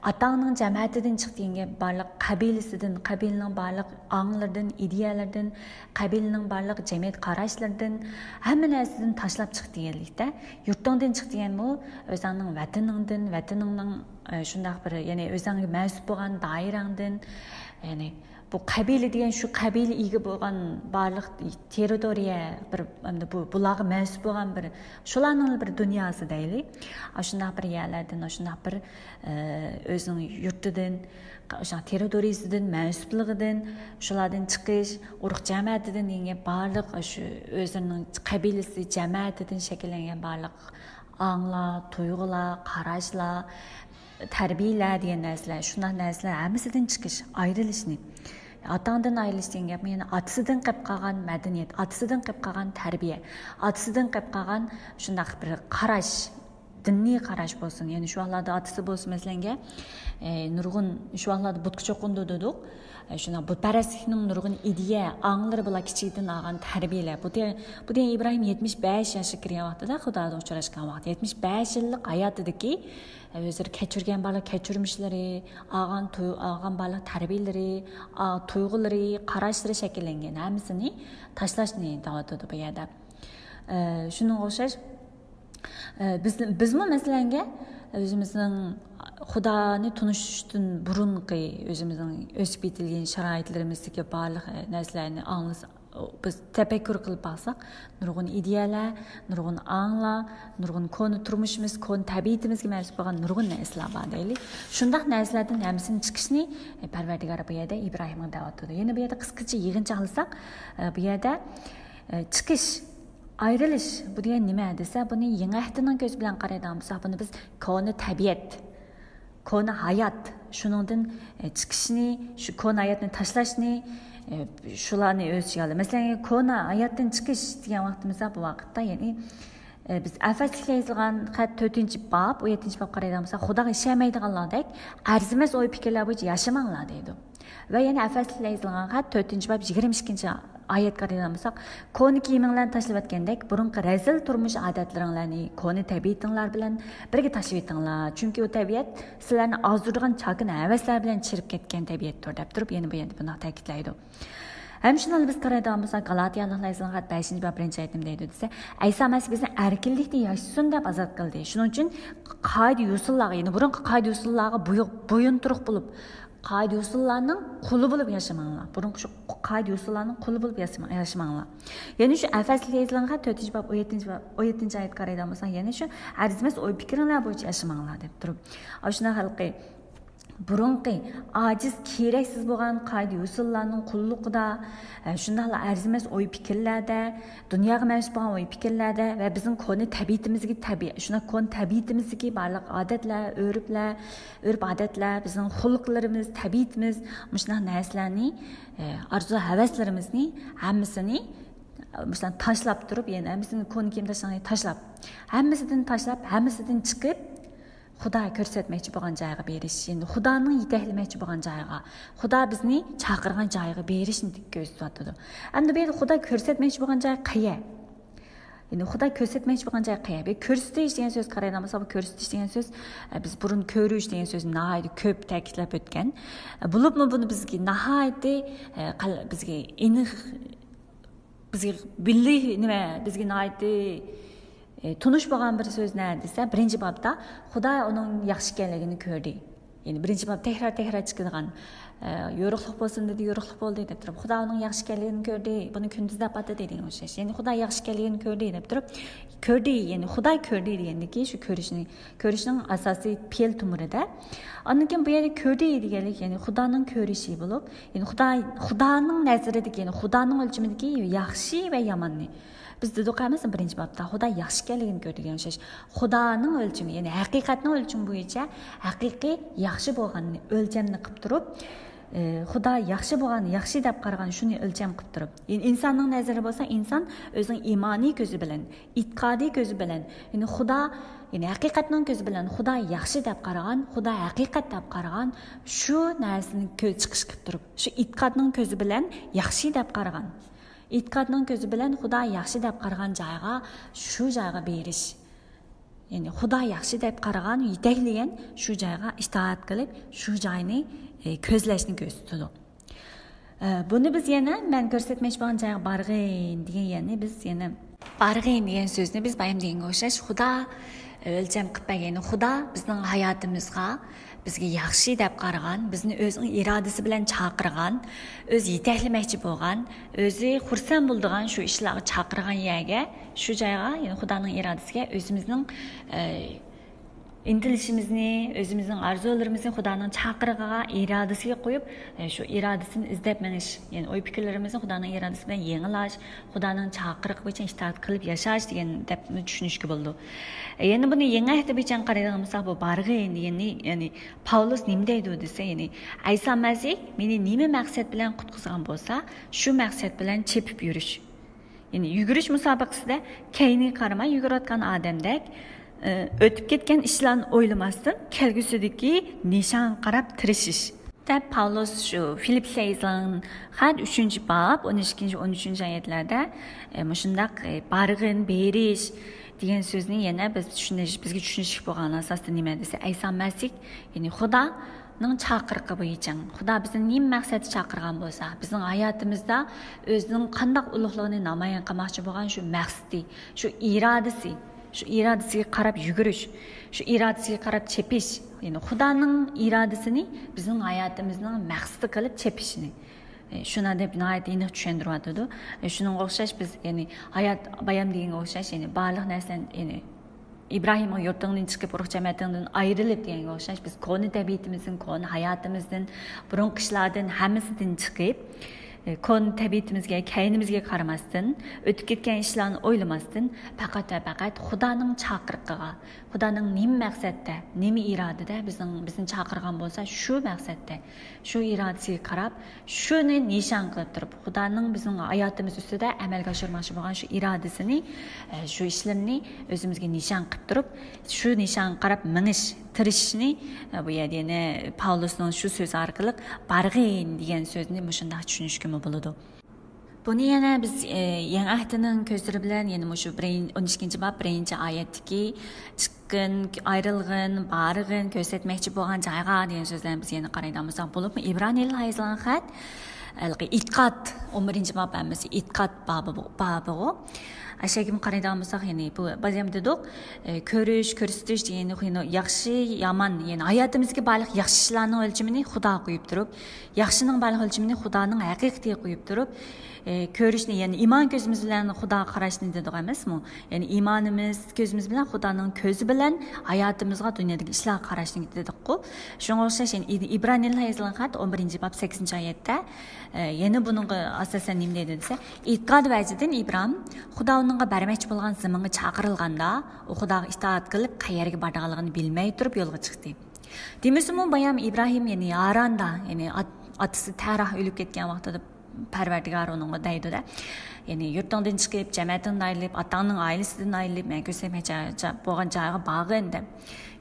ئاتاڭنىڭ جەمەتىدىن چىق دېگەن گەپ بارلىق قەبىلىسىدىن، قەبىلىنىڭ بارلىق ئاڭلىرىدىن، ئىدىيەلىرىدىن، قەبىلىنىڭ بارلىق جەمئىيەت قاراشلىرىدىن، ھەممە نەرسىدىن تاشلاپ چىق دېگەنلىكتە، يۇرتۇڭدىن چىق دېگەنمۇ ئۆزۈڭنىڭ ۋەتىنىڭدىن، ۋەتىنىڭنىڭ، ئە، شۇنداق بىر، يەنى ئۆزۈڭگە مەنسۇپ بولغان دائىرەڭدىن، يەنى بۇ قەبىلە دېگەن شۇ قەبىلە ئىگە بولغان بارلىق تېررىتورىيە، بىر، ئەمدى بۇ، بۇلارغا مەنسۇپ بولغان بىر، شۇلارنىڭ بىر دۇنياسى دەيلى. ئاشۇنداق بىر يەرلەردىن، ئاشۇنداق بىر، ئە، ئۆزىنىڭ يۇرتىدىن، ئاشۇنداق تېررىتورىيىسىدىن، مەنسۇپلۇقىدىن، شۇلاردىن چىقىش، ئۇرۇق جەمەتىدىن دېگەن گەپ بارلىق، شۇ ئۆزىنىڭ قەبىلىسى، جەمەتىدىن شەكىللەنگەن بارلىق ئاڭلار، تۇيغۇلار، قاراشلار، تەربىيەلەر دېگەن نەرسىلەر، شۇنداق نەرسىلەر ھەممىسىدىن چىقىش، ئايرىلىشنى. ئاتاڭدىن ئايرىلىش دېگەن گەپمۇ يەنە ئاتىسىدىن قېلىپ قالغان مەدەنىيەت، ئاتىسىدىن قېلىپ قالغان تەربىيە، ئاتىسىدىن قېلىپ قالغان شۇنداق بىر قاراش، دىنىي قاراش بولسۇن. يەنى شۇ ۋاقىتلاردا ئاتىسى بولسا، مەسىلەنگە، ئە، نۇرغۇن شۇ ۋاقىتلاردا بۇتقا چوقۇنىدۇ دېدۇق. ئە، شۇنداق بۇتپەرەسلىكنىڭ نۇرغۇن ئىدىيە، ئاڭلىرى بىلەن كىچىكىدىن ئالغان تەربىيەلەر. بۇ دە-، بۇ دېگەن ئىبراھىم يەتمىش بەش ياشقا كىرگەن ۋاقتىدا، خۇدا بىلەن ئۇچراشقان ۋاقىت، يەتمىش بەش يىللىق ھاياتىدىكى، ئە، ئۆزلىرى كەچۈرگەن بارلىق كەچۈرمىشلىرى، ئالغان تۇي-، ئالغان بارلىق تەربىيەلىرى، ئا-، تۇيغۇلىرى، قاراشلىرى شەكىللەنگەن ھەممىسىنى تاشلاشنى دەۋاتىدۇ بۇ يەردە. شۇنىڭغا ئوخشاش، بىز، بىزمۇ مەسىلەنگە ئۆزىمىزنىڭ خۇدانى تونۇشتىن بۇرۇنقى ئۆزىمىزنىڭ ئۆسۈپ يېتىلگەن شارائىتلىرىمىزدىكى بارلىق نەرسىلەرنى ئاڭلىسا، بىز تەپەككۇر قىلىپ باقساق، نۇرغۇن ئىدىيەلەر، نۇرغۇن ئاڭلار، نۇرغۇن كونا تۇرمۇشىمىز، كونا تەبىئىتىمىزگە مەنسۇپ بولغان نۇرغۇن نەرسىلەر بار دەيلى. شۇنداق نەرسىلەردىن ھەممىسىنى چىقىشنى، ئە، پەرۋەردىگار بۇ يەردە ئىبراھىمغا دەۋاتىدۇ. يەنە بۇ يەردە قىسقىچە يىغىنچاقلىساق، ئە، بۇ يەردە، ئە، چىقىش، ئايرىلىش، بۇ دېگەن نېمە دېسە، بۇنى يېڭى ئەھدىنىڭ كۆزى بىلەن قارايدىغان بولساق، بۇنى بىز كونا تەبىئەت، كونا ھايات، شۇنىڭدىن، ئە، چىقىشنى، شۇ كونا ھاياتنى تاشلاشنى، ئە، شۇلارنى ئۆز ئىچىگە ئالدى. مەسىلەن، كونا ھاياتتىن چىقىش دېگەن ۋاقتىمىزدا، بۇ ۋاقىتتا، يەنى، ئە، بىز ئەفەسلىككە يېزىلغان خەت تۆتىنچى باب، ئون يەتتىنچى باب قارايدىغان بولساق، خۇداغا ئىشەنمەيدىغانلاردەك ئەرزىمەس ئوي پىكىرلەر بويىچە ياشىماڭلار دەيدۇ. ۋە يەنە ئەفەسلىككە يېزىلغان خەت تۆتىنچى باب يىگىرمە ئىككىنچى ئايەتكە قارايدىغان بولساق، كونا كىيىمىڭلارنى تاشلىۋەتكەندەك، بۇرۇنقى رەزىل تۇرمۇش ئادەتلىرىڭلارنى كونا تەبىئىتىڭلار بىلەن بىرگە تاشلىۋېتىڭلار. چۈنكى ئۇ تەبىئەت سىلەرنى ئازدۇرىدىغان چاكىنا ھەۋەسلەر بىلەن چىرىپ كەتكەن تەبىئەتتۇر، دەپ تۇرۇپ، يەنە بۇ يەردە بۇنداق تەكىتلەيدۇ. ھەم شۇنداق بىز قارايدىغان بولساق، گالاتىيالىقلار يېزىلغان خەت بەشىنچى باب بىرىنچى ئايەتتە نېمە دەيدۇ دېسە، ئەيسا مەسىھ بىزنى ئەركىنلىكتىن ياشىسۇن دەپ ئازاد قىلدى. شۇنىڭ ئۈچۈن قائىدە يوسۇنلارغا، يەنى بۇرۇنقى قائىدە يوسۇنلارغا بويۇ-، بويۇنتۇرۇق بولۇپ، قائىدە يوسۇنلارنىڭ قۇلى بولۇپ ياشىماڭلار. بۇرۇنقى شۇ قائىدە يوسۇنلارنىڭ قۇلى بولۇپ ياسىما-، ياشىماڭلار. يەنى شۇ ئەفەسلىككە يېزىلغان خەت تۆتىنچى باب، ئون يەتتىنچى باب، ئون يەتتىنچى ئايەتكە قارايدىغان بولساق، يەنى شۇ ئەرزىمەس ئوي پىكرىڭلار بويىچە ياشىماڭلار دەپ تۇرۇپ. ئاشۇنداق ھېلىقى بۇرۇنقى ئاجىز، كېرەكسىز بولغان قائىدە يوسۇنلارنىڭ قۇللۇقىدا، ئە، شۇنداقلا ئەرزىمەس ئوي پىكىرلەردە، دۇنياغا مەنسۇپ بولغان ئوي پىكىرلەردە ۋە بىزنىڭ كونا تەبىئىتىمىزگە تەبىئىي، شۇنداق كونا تەبىئىتىمىزدىكى بارلىق ئادەتلەر، ئۆرپلەر، ئۆرپ-ئادەتلەر، بىزنىڭ خۇلقلىرىمىز، تەبىئىتىمىز، مۇشۇنداق نەرسىلەرنى، ئە، ئارزۇ-ھەۋەسلىرىمىزنى ھەممىسىنى، ئە، مۇشۇنداق تاشلاپ تۇرۇپ، يەنى ھەممىسىنى كونا كىيىم تاشلىغان تاشلاپ، ھەممىسىدىن تاشلاپ، ھەممىسىدىن چىقىپ، خۇدا كۆرسەتمەكچى بولغان جايغا بېرىش، يەنى خۇدانىڭ يېتەكلىمەكچى بولغان جايغا، خۇدا بىزنى چاقىرغان جايغا بېرىشنى كۆرسىتىۋاتىدۇ. ئەمدى بۇ يەردە خۇدا كۆرسەتمەكچى بولغان جاي قەيەر؟ يەنى خۇدا كۆرسەتمەكچى بولغان جاي قەيەر؟ بۇ كۆرسىتىش دېگەن سۆز قارايدىغان بولسا، بۇ كۆرسىتىش دېگەن سۆز، ئە، بىز بۇرۇن كۆرۈش دېگەن سۆزنى ناھايىتى كۆپ تەكىتلەپ ئۆتكەن. ئە، بولۇپمۇ بۇنى بىزگە ناھايىتى، ئە، قال-، بىزگە ئېنىق، بىزگە بىللى نېمە، بىزگە ناھايىتى، ئە، تونۇش بولغان بىر سۆز نە دېسە، بىرىنچى بابتا خۇدا ئۇنىڭ ياخشى ئىكەنلىكىنى كۆردى. يەنى بىرىنچى باب تەكرار-تەكرار چىقىدىغان، ئە، يورۇقلۇق بولسۇن دېدى، يورۇقلۇق بولدى دەپ تۇرۇپ، خۇدا ئۇنىڭ ياخشى ئىكەنلىكىنى كۆردى، بۇنى كۈندۈز دەپ ئاتىدى دېگەن ئوخشاش. يەنى خۇدا ياخشى ئىكەنلىكىنى كۆردى دەپ تۇرۇپ، كۆردى، يەنى خۇدا كۆردى دېگەندىكى شۇ كۆرۈشنى، كۆرۈشنىڭ ئاساسىي پېئىل تومۇرىدا. ئاندىن كېيىن بۇ يەردە كۆردى دېگەنلىك، يەنى خۇدانىڭ كۆرۈشى بولۇپ، يەنى خۇدا، خۇدانىڭ نەزىرىدىكى، يەنى خۇدانىڭ ئۆلچىمىدىكى ياخشى ۋە ياماننى. بىز دېدۇق ئەمەسمۇ بىرىنچى بابتا خۇدا ياخشى ئىكەنلىكىنى كۆردى دېگەن ئوخشاش. خۇدانىڭ ئۆلچىمى، يەنى ھەقىقەتنىڭ ئۆلچىمى بويىچە ھەقىقىي ياخشى بولغاننى ئۆلچەمنى قىلىپ تۇرۇپ، ئى، خۇدا ياخشى بولغان، ياخشى دەپ قارىغان شۇنى ئۆلچەم قىلىپ تۇرۇپ. يەنى ئىنساننىڭ نەزىرى بولسا، ئىنسان ئۆزىنىڭ ئىمانىي كۆزى بىلەن، ئېتىقادىي كۆزى بىلەن، يەنى خۇدا، يەنى ھەقىقەتنىڭ كۆزى بىلەن خۇدا ياخشى دەپ قارىغان، خۇدا ھەقىقەت دەپ قارىغان شۇ نەرسىنى كۆز چىقىش قىلىپ تۇرۇپ، شۇ ئېتىقادنىڭ كۆزى بىلەن ياخشى دەپ قارىغان. ئېتىقادنىڭ كۆزى بىلەن خۇدا ياخشى دەپ قارىغان جايغا، شۇ جايغا بېرىش. يەنى خۇدا ياخشى دەپ قارىغان، يېتەكلىگەن شۇ جايغا ئىتائەت قىلىپ، شۇ جاينى، ئى، كۆزلەشنى كۆرسىتىدۇ. ئە، بۇنى بىز يەنە مەن كۆرسەتمەكچى بولغان جايغا بارغىن دېگەن يەرنى بىز يەنە بارغىن دېگەن سۆزنى بىز بايام دېگەنگە ئوخشاش خۇدا ئۆلچەم قىلىپ بەرگەن. خۇدا بىزنىڭ ھاياتىمىزغا، بىزگە ياخشى دەپ قارىغان، بىزنى ئۆزىنىڭ ئىرادىسى بىلەن چاقىرغان، ئۆزى يېتەكلىمەكچى بولغان، ئۆزى خۇرسەن بولىدىغان شۇ ئىشلارغا چاقىرغان يەرگە، شۇ جايغا، يەنى خۇدانىڭ ئىرادىسىگە ئۆزىمىزنىڭ، ئە، ئىنتىلىشىمىزنى، ئۆزىمىزنىڭ ئارزۇلىرىمىزنى خۇدانىڭ چاقىرىقىغا، ئىرادىسىگە قويۇپ، ئە، شۇ ئىرادىسىنى ئىزدەپ مېڭىش، يەنى ئوي پىكىرلىرىمىزنى خۇدانىڭ ئىرادىسى بىلەن يېڭىلاش، خۇدانىڭ چاقىرىقى بويىچە ئىتائەت قىلىپ ياشاش دېگەن دەپ چۈشىنىشكە بولىدۇ. ئە، يەنە بۇنى يېڭى ئەھدى بويىچە قارايدىغان بولساق، بۇ بارغىن دېگەننى، يەنى پاۋلۇس نېمە دەيدۇ دېسە، يەنى ئەيسا مەسىھ مېنى نېمە مەقسەت بىلەن قۇتقۇزغان بولسا، شۇ مەقسەت بىلەن چېپىپ يۈرۈش. يەنى يۈگۈرۈش مۇسابىقىسىدە كەينىگە قارىماي يۈگۈرۈۋاتقان ئادەمدەك، ئى، ئۆتۈپ كەتكەن ئىشلارنى ئويلىماستىن، كەلگۈسىدىكى نىشانغا قاراپ تىرىشىش. دەپ پاۋلۇس شۇ فىلىپلەرگە يېزىلغان خەت ئۈچىنچى باب، ئون ئىككىنچى، ئون ئۈچىنچى ئايەتلەردە، ئى، مۇشۇنداق، ئى، بارغىن، بېرىش دېگەن سۆزنى يەنە بىز چۈشىنىش، بىزگە چۈشىنىشلىك بولغان ئاساستا نېمە دېسە، ئەيسا مەسىھ، يەنى خۇدا، نىڭ چاقىرىقى بويىچە، خۇدا بىزنى نېمە مەقسەتتە چاقىرغان بولسا، بىزنىڭ ھاياتىمىزدا ئۆزىنىڭ قانداق ئۇلۇغلۇقىنى نامايان قىلماقچى بولغان شۇ مەقسىتى، شۇ ئىرادىسى، شۇ ئىرادىسىگە قاراپ يۈگۈرۈش، شۇ ئىرادىسىگە قاراپ چېپىش، يەنى خۇدانىڭ ئىرادىسىنى بىزنىڭ ھاياتىمىزنىڭ مەقسىتى قىلىپ چېپىشىنى، ئە، شۇنى دەپ ناھايىتى ئېنىق چۈشەندۈرۈۋاتىدۇ. ئە، شۇنىڭغا ئوخشاش بىز، يەنى ھايات بايام دېگەنگە ئوخشاش، يەنى بارلىق نەرسىنى، يەنى ئىبراھىمغا يۇرتۇڭدىن چىقىپ، ئۇرۇق جەمەتىڭدىن ئايرىلىپ دېگەنگە ئوخشاش، بىز كونا تەبىئىتىمىزدىن، كونا ھاياتىمىزدىن، بۇرۇنقى ئىشلاردىن، ھەممىسىدىن چىقىپ، ئە، كونا تەبىئىتىمىزگە، كەينىمىزگە قارىماستىن، ئۆتۈپ كەتكەن ئىشلارنى ئويلىماستىن، پەقەت ۋە پەقەت خۇدانىڭ چاقىرىقىغا، خۇدانىڭ نېمە مەقسەتتە، نېمە ئىرادىدە بىزنىڭ، بىزنى چاقىرغان بولسا، شۇ مەقسەتتە، شۇ ئىرادىسىگە قاراپ، شۇنى نىشان قىلىپ تۇرۇپ، خۇدانىڭ بىزنىڭ ھاياتىمىز ئۈستىدە ئەمەلگە ئاشۇرماقچى بولغان شۇ ئىرادىسىنى، ئە، شۇ ئىشلىرىنى ئۆزىمىزگە نىشان قىلىپ تۇرۇپ، شۇ نىشانغا قاراپ مېڭىش، تىرىشىشنى، ئە، بۇ يەردە يەنە پاۋلۇسنىڭ شۇ سۆزى ئارقىلىق بارغىن دېگەن سۆزنى مۇشۇنداق چۈشىنىشكىمۇ بولىدۇ. بۇنى يەنە بىز، ئە، يېڭى ئەھدىنىڭ كۆزلىرى بىلەن يەنە مۇشۇ بىرىن-، ئون ئىككىنچى باب بىرىنچى ئايەتتىكى چىققىن، ئايرىلغىن، بارغىن، كۆرسەتمەكچى بولغان جايغا دېگەن سۆزلەرنى بىز يەنە قارايدىغان بولساق، بولۇپمۇ ئىبرانىيلارغا يېزىلغان خەت، ھېلىقى ئېتىقاد، ئون بىرىنچى باب ھەممىسى ئېتىقاد بابى بۇ، بابىغۇ. ئەشەگىمۇ قارايدىغان بولساق، يەنى بۇ بەزەم دېدۇق، ئە، كۆرۈش، كۆرسىتىش دېگەن يەنى ياخشى، يامان، يەنى ھاياتىمىزدىكى بارلىق ياخشى ئىشلارنىڭ ئۆلچىمىنى خۇداغا قويۇپ تۇرۇپ، ياخشىنىڭ بارلىق ئۆلچىمىنى خۇدانىڭ ھەقىقىتىگە قويۇپ تۇرۇپ، ئە، كۆرۈشنى، يەنى ئىمان كۆزىمىز بىلەن خۇداغا قاراشنى دېدۇق ئەمەسمۇ؟ يەنى ئىمانىمىز كۆزىمىز بىلەن، خۇدانىڭ كۆزى بىلەن ھاياتىمىزغا، دۇنيادىكى ئىشلارغا قاراشنى دېدۇققۇ. شۇڭا ئوخشاش، يەنى ئىبرانىيلارغا يېزىلغان خەت، ئون بىرىنچى باب، سەككىزىنچى ئايەتتە، ئە، يەنە بۇنىڭغا ئاساسەن نېمە دەيدۇ دېسە، ئېتىقاد ۋەجىدىن ئىبراھىم خۇدا ئۇنىڭغا بەرمەكچى بولغان زېمىنغا چاقىرىلغاندا، ئۇ خۇداغا ئىتائەت قىلىپ، قەيەرگە بارىدىغانلىقىنى بىلمەي تۇرۇپ يولغا چىقتى. دېمىسىمۇ، بايام ئىبراھىم، يەنى ھاراندا، يەنى ئات-، ئاتىسى تەراھ ئۆلۈپ كەتكەن ۋاقتىدا پەرۋەردىگار ئۇنىڭغا دەيدۇ-دە، يەنى يۇرتۇڭدىن چىقىپ، جەمەتىڭدىن ئايرىلىپ، ئاتاڭنىڭ ئائىلىسىدىن ئايرىلىپ، مەن كۆرسەتمەكچى بولغان جايغا بارغىن دەپ.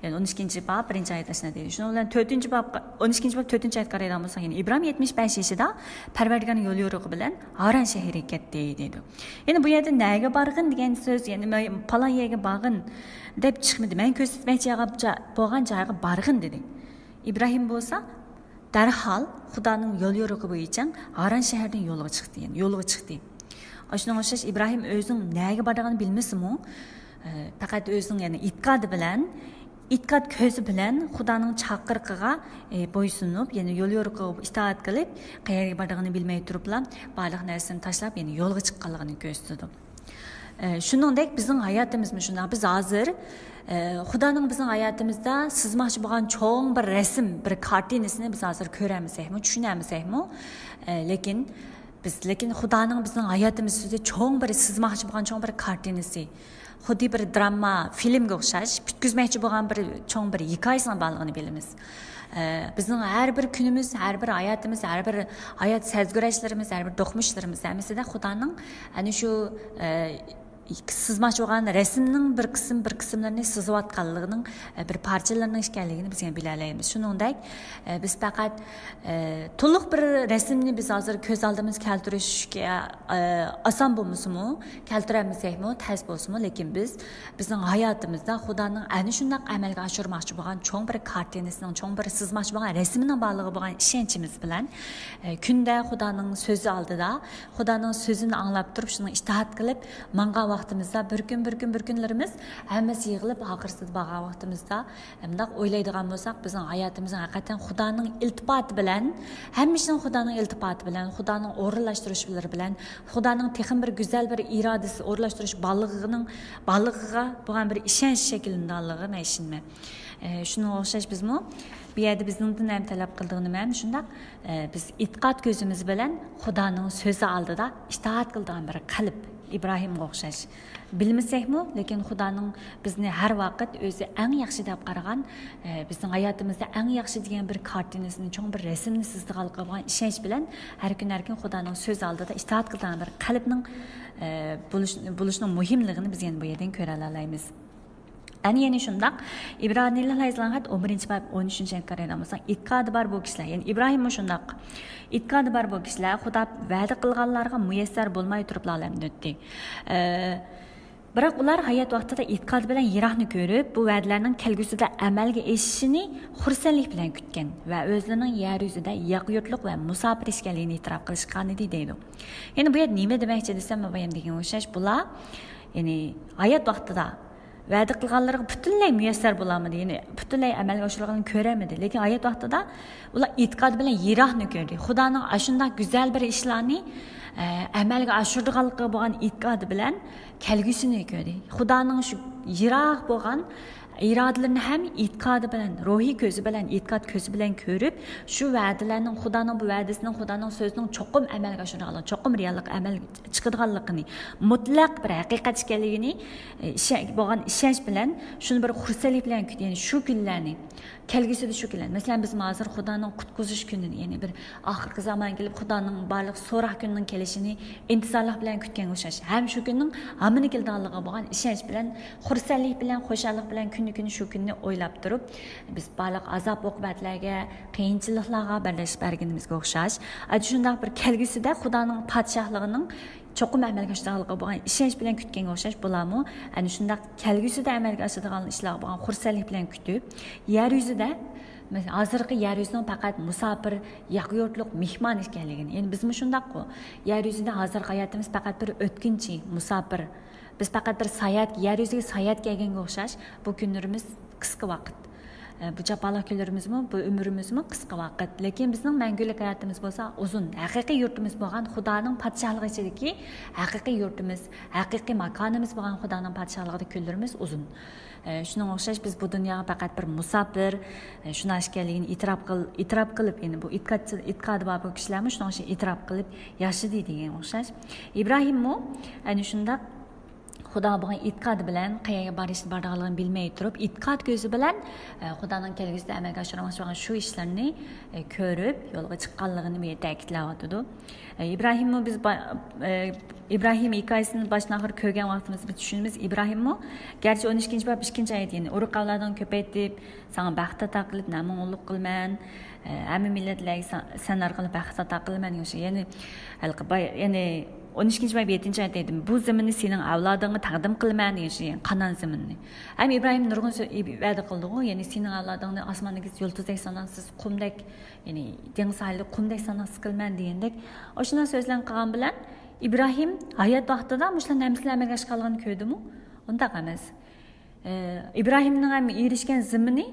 يەنى ئون ئىككىنچى باب بىرىنچى ئايەت ئاشۇنداق دەيدۇ. شۇنىڭ بىلەن تۆتىنچى باب، ئون ئىككىنچى باب تۆتىنچى ئايەتكە قارايدىغان بولساق، يەنى ئىبراھىم يەتمىش بەش يېشىدا پەرۋەردىگارنىڭ يول يورۇقى بىلەن ھاران شەھىرىگە كەتتى دەيدۇ. يەنى بۇ يەردە نەگە بارغىن دېگەن سۆز، يەنى مەن پالان يەرگە بارغىن دەپ چىقمىدى. مەن كۆرسەتمەكچى بولغان جايغا بارغىن دېدى. ئىبراھىم بولسا دەرھال خۇدانىڭ يول يورۇقى بويىچە ھاران شەھىرىدىن يولغا چىقتى، يەنى يولغا چىقتى. ئاشۇنىڭغا ئوخشاش ئىبراھىم ئۆزىنىڭ نەگە بارىدىغىنىنى بىلمىسىمۇ، ئە، پەقەت ئۆزىنىڭ، يەنى ئېتىقادى بىلەن، ئېتىقاد كۆزى بىلەن خۇدانىڭ چاقىرىقىغا، ئە، بويسۇنۇپ، يەنى يول يورۇقىغا ئىتائەت قىلىپ، قەيەرگە بارىدىغىنىنى بىلمەي تۇرۇپلا بارلىق نەرسىنى تاشلاپ، يەنى يولغا چىققانلىقىنى كۆرسىتىدۇ. ئە، شۇنىڭدەك بىزنىڭ ھاياتىمىزمۇ شۇنداق. بىز ھازىر، ئە، خۇدانىڭ بىزنىڭ ھاياتىمىزدا سىزماقچى بولغان چوڭ بىر رەسىم، بىر كارتىنىسىنى بىز ھازىر كۆرەلمىسەكمۇ، چۈشىنەلمىسەكمۇ، ئە، لېكىن بىز، لېكىن خۇدانىڭ بىزنىڭ ھاياتىمىز ئۈستىدە چوڭ بىر سىزماقچى بولغان چوڭ بىر كارتىنىسى، خۇددى بىر دراما، فىلىمگە ئوخشاش پۈتكۈزمەكچى بولغان بىر چوڭ بىر ھېكايىسىنىڭ بارلىقىنى بىلىمىز. ئە، بىزنىڭ ھەر بىر كۈنىمىز، ھەر بىر ھاياتىمىز، ھەر بىر ھايات سەزگۈرەشلىرىمىز، ھەر بىر دوقمۇشلىرىمىز ھەممىسىدە خۇدانىڭ ئەنە شۇ، ئە، سىزماقچى بولغان رەسىمنىڭ بىر قىسىم، بىر قىسىملىرىنى سىزىۋاتقانلىقىنىڭ، ئە، بىر پارچىلىرىنىڭ ئىكەنلىكىنى بىز يەنە بىلەلەيمىز. شۇنىڭدەك، ئە، بىز پەقەت، ئە، تولۇق بىر رەسىمنى بىز ھازىر كۆز ئالدىمىزغا كەلتۈرۈشكە، ئە، ئاسان بولمىسىمۇ، كەلتۈرەلمىسەكمۇ، تەس بولسىمۇ، لېكىن بىز بىزنىڭ ھاياتىمىزدا خۇدانىڭ ئەنە شۇنداق ئەمەلگە ئاشۇرماقچى بولغان چوڭ بىر كارتىنىسىنىڭ، چوڭ بىر سىزماقچى بولغان رەسىمىنىڭ بارلىقى بولغان ئىشەنچىمىز بىلەن، ئە، كۈندە خۇدانىڭ سۆزى ئالدىدا، خۇدانىڭ سۆزىنى ئاڭلاپ تۇرۇپ، شۇنىڭغا ئىتائەت قىلىپ ماڭغان ۋاقتىمىزدا، بىر كۈن، بىر كۈن، بىر كۈنلىرىمىز ھەممىسى يىغىلىپ، ئاخىرسىدا بارغان ۋاقتىمىزدا، مۇنداق ئويلايدىغان بولساق، بىزنىڭ ھاياتىمىزنىڭ ھەقىقەتەن خۇدانىڭ ئىلتىپاتى بىلەن، ھەممە ئىشنىڭ خۇدانىڭ ئىلتىپاتى بىلەن، خۇدانىڭ ئورۇنلاشتۇرۇشلىرى بىلەن، خۇدانىڭ تېخىمۇ بىر گۈزەل بىر ئىرادىسى ئورۇنلاشتۇرۇش بارلىقىنىڭ، بارلىقىغا بولغان بىر ئىشەنچ شەكىللىنىدىغانلىقىغا مەن ئىشىنىمەن. ئە، شۇنىڭغا ئوخشاش بىزمۇ بۇ يەردە بىزنىڭدىن نېمە تەلەپ قىلىدىغىنى مەلۇم شۇنداق، ئە، بىز ئېتىقاد كۆزىمىز بىلەن خۇدانىڭ سۆزى ئالدىدا ئىتائەت قىلىدىغان بىر قەلب، ئىبراھىمغا ئوخشاش. بىلمىسەكمۇ، لېكىن خۇدانىڭ بىزنى ھەر ۋاقىت ئۆزى ئەڭ ياخشى دەپ قارىغان، ئە، بىزنىڭ ھاياتىمىزدا ئەڭ ياخشى دېگەن بىر كارتىنىسىنى، چوڭ بىر رەسىمنى سىزىدىغانلىقىغا بولغان ئىشەنچ بىلەن ھەر كۈن، ھەر كۈن خۇدانىڭ سۆزى ئالدىدا ئىتائەت قىلىدىغان بىر قەلبنىڭ، ئە، بولۇش-، بولۇشىنىڭ مۇھىملىقىنى بىز يەنە بۇ يەردىن كۆرەلەيمىز. ئەنە يەنە شۇنداق، ئىبرانىيلارغا يېزىلغان خەت ئون بىرىنچى باب ئون ئۈچىنچى ئايەتكە قارايدىغان بولساق، ئېتىقادى بار بۇ كىشىلەر، يەنى ئىبراھىممۇ شۇنداق. ئېتىقادى بار بۇ كىشىلەر خۇدا ۋەدە قىلغانلارغا مۇيەسسەر بولماي تۇرۇپلا ئالەمدىن ئۆتتى. ئە، بىراق ئۇلار ھايات ۋاقتىدا ئېتىقاد بىلەن يىراقنى كۆرۈپ، بۇ ۋەدىلەرنىڭ كەلگۈسىدە ئەمەلگە ئېشىشىنى خۇرسەنلىك بىلەن كۈتكەن ۋە ئۆزلىرىنىڭ يەر يۈزىدە ياقا يۇرتلۇق ۋە مۇساپىر ئىكەنلىكىنى ئېتىراپ قىلىشقانىدى دەيدۇ. يەنى بۇ يەردە نېمە دېمەكچى دېسەم، بايام دېگەنگە ئوخشاش، بۇلار، يەنى ھايات ۋاقتىدا ۋەدە قىلغانلىرىغا پۈتۈنلەي مۇيەسسەر بولالمىدى، يەنى پۈتۈنلەي ئەمەلگە ئاشۇرغىنىنى كۆرەلمىدى. لېكىن ھايات ۋاقتىدا ئۇلار ئېتىقاد بىلەن يىراقنى كۆردى. خۇدانىڭ ئاشۇنداق گۈزەل بىر ئىشلارنى، ئە، ئەمەلگە ئاشۇرىدىغانلىقىغا بولغان ئېتىقادى بىلەن كەلگۈسىنى كۆردى. خۇدانىڭ شۇ يىراق بولغان ئىرادىلىرىنى ھەم ئېتىقادى بىلەن، روھىي كۆزى بىلەن، ئېتىقاد كۆزى بىلەن كۆرۈپ، شۇ ۋەدىلەرنىڭ، خۇدانىڭ بۇ ۋەدىسىنىڭ، خۇدانىڭ سۆزىنىڭ چوقۇم ئەمەلگە ئاشىدىغانلىقى، چوقۇم رېئاللىق ئەمەلگە چىقىدىغانلىقىنى، مۇتلەق بىر ھەقىقەت ئىكەنلىكىنى، ئە، ئىشە-، بولغان ئىشەنچ بىلەن، شۇنى بىر خۇرسەنلىك بىلەن كۈتتى. يەنى شۇ كۈنلەرنى، كەلگۈسىدە شۇ كۈنلەرنى. مەسىلەن، بىزمۇ ھازىر خۇدانىڭ قۇتقۇزۇش كۈنىنى، يەنى بىر ئاخىرقى زامان كېلىپ، خۇدانىڭ بارلىق سوراق كۈنىنىڭ كېلىشىنى ئىنتىزارلىق بىلەن كۈتكەنگە ئوخشاش. ھەم شۇ كۈننىڭ ھامىنى كېلىدىغانلىقىغا بولغان ئىشەنچ بىلەن، خۇرسەنلىك بىلەن، خۇشاللىق بىلەن كۈننى كۈنى شۇ كۈننى ئويلاپ تۇرۇپ، بىز بارلىق ئازاب ئوقۇبەتلەرگە، قىيىنچىلىقلارغا بەرداشلىق بەرگىنىمىزگە ئوخشاش. ئەنە شۇنداق بىر كەلگۈسىدە خۇدانىڭ پادىشاھلىقىنىڭ چوقۇم ئەمەلگە ئاشىدىغانلىقىغا بولغان ئىشەنچ بىلەن كۈتكەنگە ئوخشاش، بۇلارمۇ ئەنە شۇنداق كەلگۈسىدە ئەمەلگە ئاشىدىغان ئىشلارغا بولغان خۇرسەنلىك بىلەن كۈتۈپ، يەر يۈزىدە، مەسىلەن، ھازىرقى يەر يۈزىنىڭ پەقەت مۇساپىر، ياقا يۇرتلۇق مېھمان ئىكەنلىكىنى، يەنى بىزمۇ شۇنداققۇ، يەر يۈزىدە ھازىرقى ھاياتىمىز پەقەت بىر ئۆتكۈنچى، مۇساپىر. بىز پەقەت بىر ساياھەت، يەر يۈزىگە ساياھەت كەلگەنگە ئوخشاش، بۇ كۈنلىرىمىز قىسقا ۋاقىت. ئە، بۇ جاپالىق كۈنلىرىمىزمۇ، بۇ ئۆمرىمىزمۇ قىسقا ۋاقىت. لېكىن بىزنىڭ مەڭگۈلۈك ھاياتىمىز بولسا ئۇزۇن. ھەقىقىي يۇرتىمىز بولغان خۇدانىڭ پادىشاھلىقى ئىچىدىكى ھەقىقىي يۇرتىمىز، ھەقىقىي ماكانىمىز بولغان خۇدانىڭ پادىشاھلىقىدا كۈنلىرىمىز ئۇزۇن. ئە، شۇنىڭغا ئوخشاش بىز بۇ دۇنياغا پەقەت بىر مۇساپىر، ئە، شۇنداق ئىكەنلىكىنى ئېتىراپ قىل-، ئېتىراپ قىلىپ، يەنى بۇ ئېتىقاد-، ئېتىقادى بار بۇ كىشىلەرمۇ شۇنىڭ ئۈچۈن ئېتىراپ قىلىپ ياشىدى دېگەنگە ئوخشاش. ئىبراھىممۇ ئەنە شۇنداق خۇداغا بولغان ئېتىقادى بىلەن قەيەرگە بارىش-، بارىدىغانلىقىنى بىلمەي تۇرۇپ، ئېتىقاد كۆزى بىلەن، ئە، خۇدانىڭ كەلگۈسىدە ئەمەلگە ئاشۇرماقچى بولغان شۇ ئىشلارنى، ئە، كۆرۈپ، يولغا چىققانلىقىنى بۇ يەردە تەكىتلەۋاتىدۇ. ئە، ئىبراھىممۇ بىز با-، ئە، ئىبراھىم ھېكايىسىنى باشتىن ئاخىر كۆرگەن ۋاقتىمىزدا بىز چۈشىنىمىز. ئىبراھىممۇ، گەرچە ئون ئىككىنچى باب ئىككىنچى ئايەت، يەنى ئۇرۇق ئەۋلادىڭنى كۆپەيتىپ، ساڭا بەخت ئاتا قىلىپ، نەمۇڭلۇق قىلىمەن، ئە، ھەممە مىللەتلەرگە سەن، سەن ئارقىلىق بەخت ئاتا قىلىمەن دېگەن شۇ. يەنى، ھېلىقى باي-، يەنى ئون ئىككىنچى باب يەتتىنچى ئايەتتە ئېيتتىم، بۇ زېمىننى سېنىڭ ئەۋلادىڭغا تەقدىم قىلىمەن دېگەن شۇ، يەنى قانان زېمىنىنى. ھەم ئىبراھىم نۇرغۇن سۆ-، ئىب-، ۋەدە قىلدىغۇ، يەنى سېنىڭ ئەۋلادىڭنى ئاسماندىكى يۇلتۇزدەك ساناقسىز، قۇمدەك، يەنى دېڭىز ساھىلى قۇمدەك ساناقسىز قىلىمەن دېگەندەك، ئاشۇنداق سۆزلەرنى قىلغان بىلەن ئىبراھىم ھايات ۋاقتىدا مۇشۇلارنىڭ ھەممىسىنى ئەمەلگە ئاشۇرغانلىقىنى كۆردىمۇ؟ ئۇنداق ئەمەس. ئە، ئىبراھىمنىڭ ھەم ئېرىشكەن زېمىنى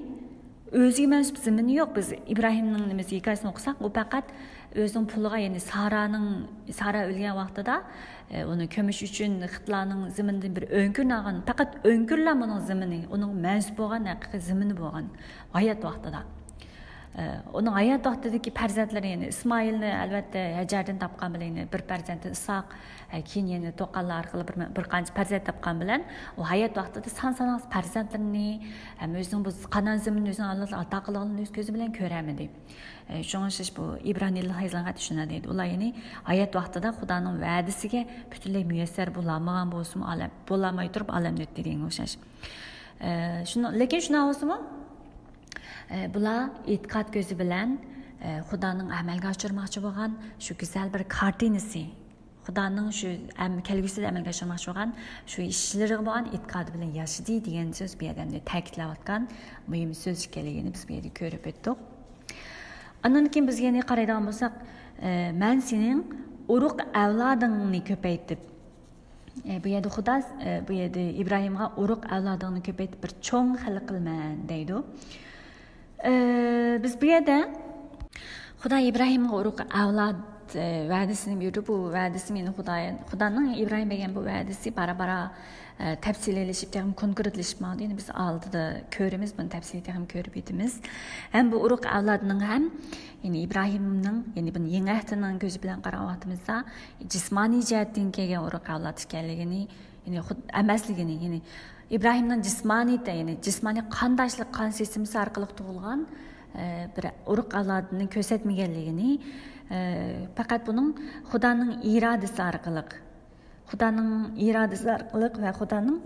ئۆزىگە مەنسۇپ زېمىنى يوق. بىز ئىبراھىمنىڭ نېمىسى، ھېكايىسىنى ئوقۇساق، ئۇ پەقەت ئۆزىنىڭ پۇلىغا، يەنى سارانىڭ، سارا ئۆلگەن ۋاقتىدا، ئە، ئۇنى كۆمۈش ئۈچۈن خىتلارنىڭ زېمىنىدىن بىر ئۆڭكۈرنى ئالغان. پەقەت ئۆڭكۈرلا ئۇنىڭ زېمىنى، ئۇنىڭ مەنسۇپ بولغان ھەقىقىي زېمىنى بولغان ھايات ۋاقتىدا. ئە، ئۇنىڭ ھايات ۋاقتىدىكى پەرزەنتلىرى، يەنى ئىسمائىلنى ئەلۋەتتە ھەجەردىن تاپقان بىلەن، يەنى بىر پەرزەنتى ئىسھاق، ئە، كېيىن يەنە توققانلار ئارقىلىق بىر، بىر قانچە پەرزەنت تاپقان بىلەن، ئۇ ھايات ۋاقتىدا سان ساناقسىز پەرزەنتلىرىنى، ھەم ئۆزىنىڭ بۇ قانان زېمىنىنى ئۆزىنىڭ ئاللاھ ئاتا قىلغانلىقىنى ئۆز كۆزى بىلەن كۆرەلمىدى. ئە، شۇڭا شۇ بۇ ئىبرانىيلار يېزىلغان شۇنداق دەيدۇ. ئۇلار يەنى ھايات ۋاقتىدا خۇدانىڭ ۋەدىسىگە پۈتۈنلەي مۇيەسسەر بولالمىغان بولسىمۇ، ئالەم-، بولالماي تۇرۇپ ئالەمدىن ئۆتتى دېگەنگە ئوخشاش. ئە، شۇنىڭ، لېكىن شۇنداق بولسىمۇ، ئە، بۇلار ئېتىقاد كۆزى بىلەن، ئە، خۇدانىڭ ئەمەلگە ئاشۇرماقچى بولغان شۇ گۈزەل بىر كارتىنىسى، خۇدانىڭ شۇ ئەم-، كەلگۈسىدە ئەمەلگە ئاشۇرماقچى بولغان شۇ ئىشلىرىغا بولغان ئېتىقادى بىلەن ياشىدى دېگەن سۆز بۇ يەردە ئەمدى تەكىتلەۋاتقان مۇھىم سۆز ئىكەنلىكىنى بىز بۇ يەردە كۆرۈپ ئۆتتۇق. ئاندىن كېيىن بىز يەنە قارايدىغان بولساق، ئە، مەن سېنىڭ ئۇرۇق ئەۋلادىڭنى كۆپەيتىپ، ئە، بۇ يەردە خۇدا، ئە، بۇ يەردە ئىبراھىمغا ئۇرۇق ئەۋلادىڭنى كۆپەيتىپ بىر چوڭ خەلق قىلىمەن دەيدۇ. ئە، بىز بۇ يەردە خۇدا ئىبراھىمغا ئۇرۇق ئەۋلاد، ئە، ۋەدىسىنى بېرىدۇ. بۇ ۋەدىسى مېنى خۇدايىن-، خۇدانىڭ ئىبراھىمغا بەرگەن بۇ ۋەدىسى بارا-بارا، ئە، تەپسىلىيلىشىپ، تېخىمۇ كونكرېتلىشىپ ماڭىدۇ. يەنى بىز ئالدىدا كۆرىمىز، بۇنى تەپسىلىي تېخىمۇ كۆرۈپ ئۆتىمىز. ھەم بۇ ئۇرۇق ئەۋلادنىڭ ھەم، يەنى ئىبراھىمنىڭ، يەنى بۇنى يېڭى ئەھدىنىڭ كۆزى بىلەن قارىغان ۋاقتىمىزدا، جىسمانىي جەھەتتىن كەلگەن ئۇرۇق ئەۋلاد ئىكەنلىكىنى، يەنى خۇد-، ئەمەسلىكىنى، يەنى ئىبراھىمنىڭ جىسمانىيىتى، يەنى جىسمانىي قانداشلىق، قان سىستېمىسى ئارقىلىق تۇغۇلغان، ئە، بىر ئۇرۇق ئەۋلادىنى كۆرسەتمىگەنلىكىنى، ئە، پەقەت بۇنىڭ خۇدانىڭ ئىرادىسى ئارقىلىق، خۇدانىڭ ئىرادىسى ئارقىلىق ۋە خۇدانىڭ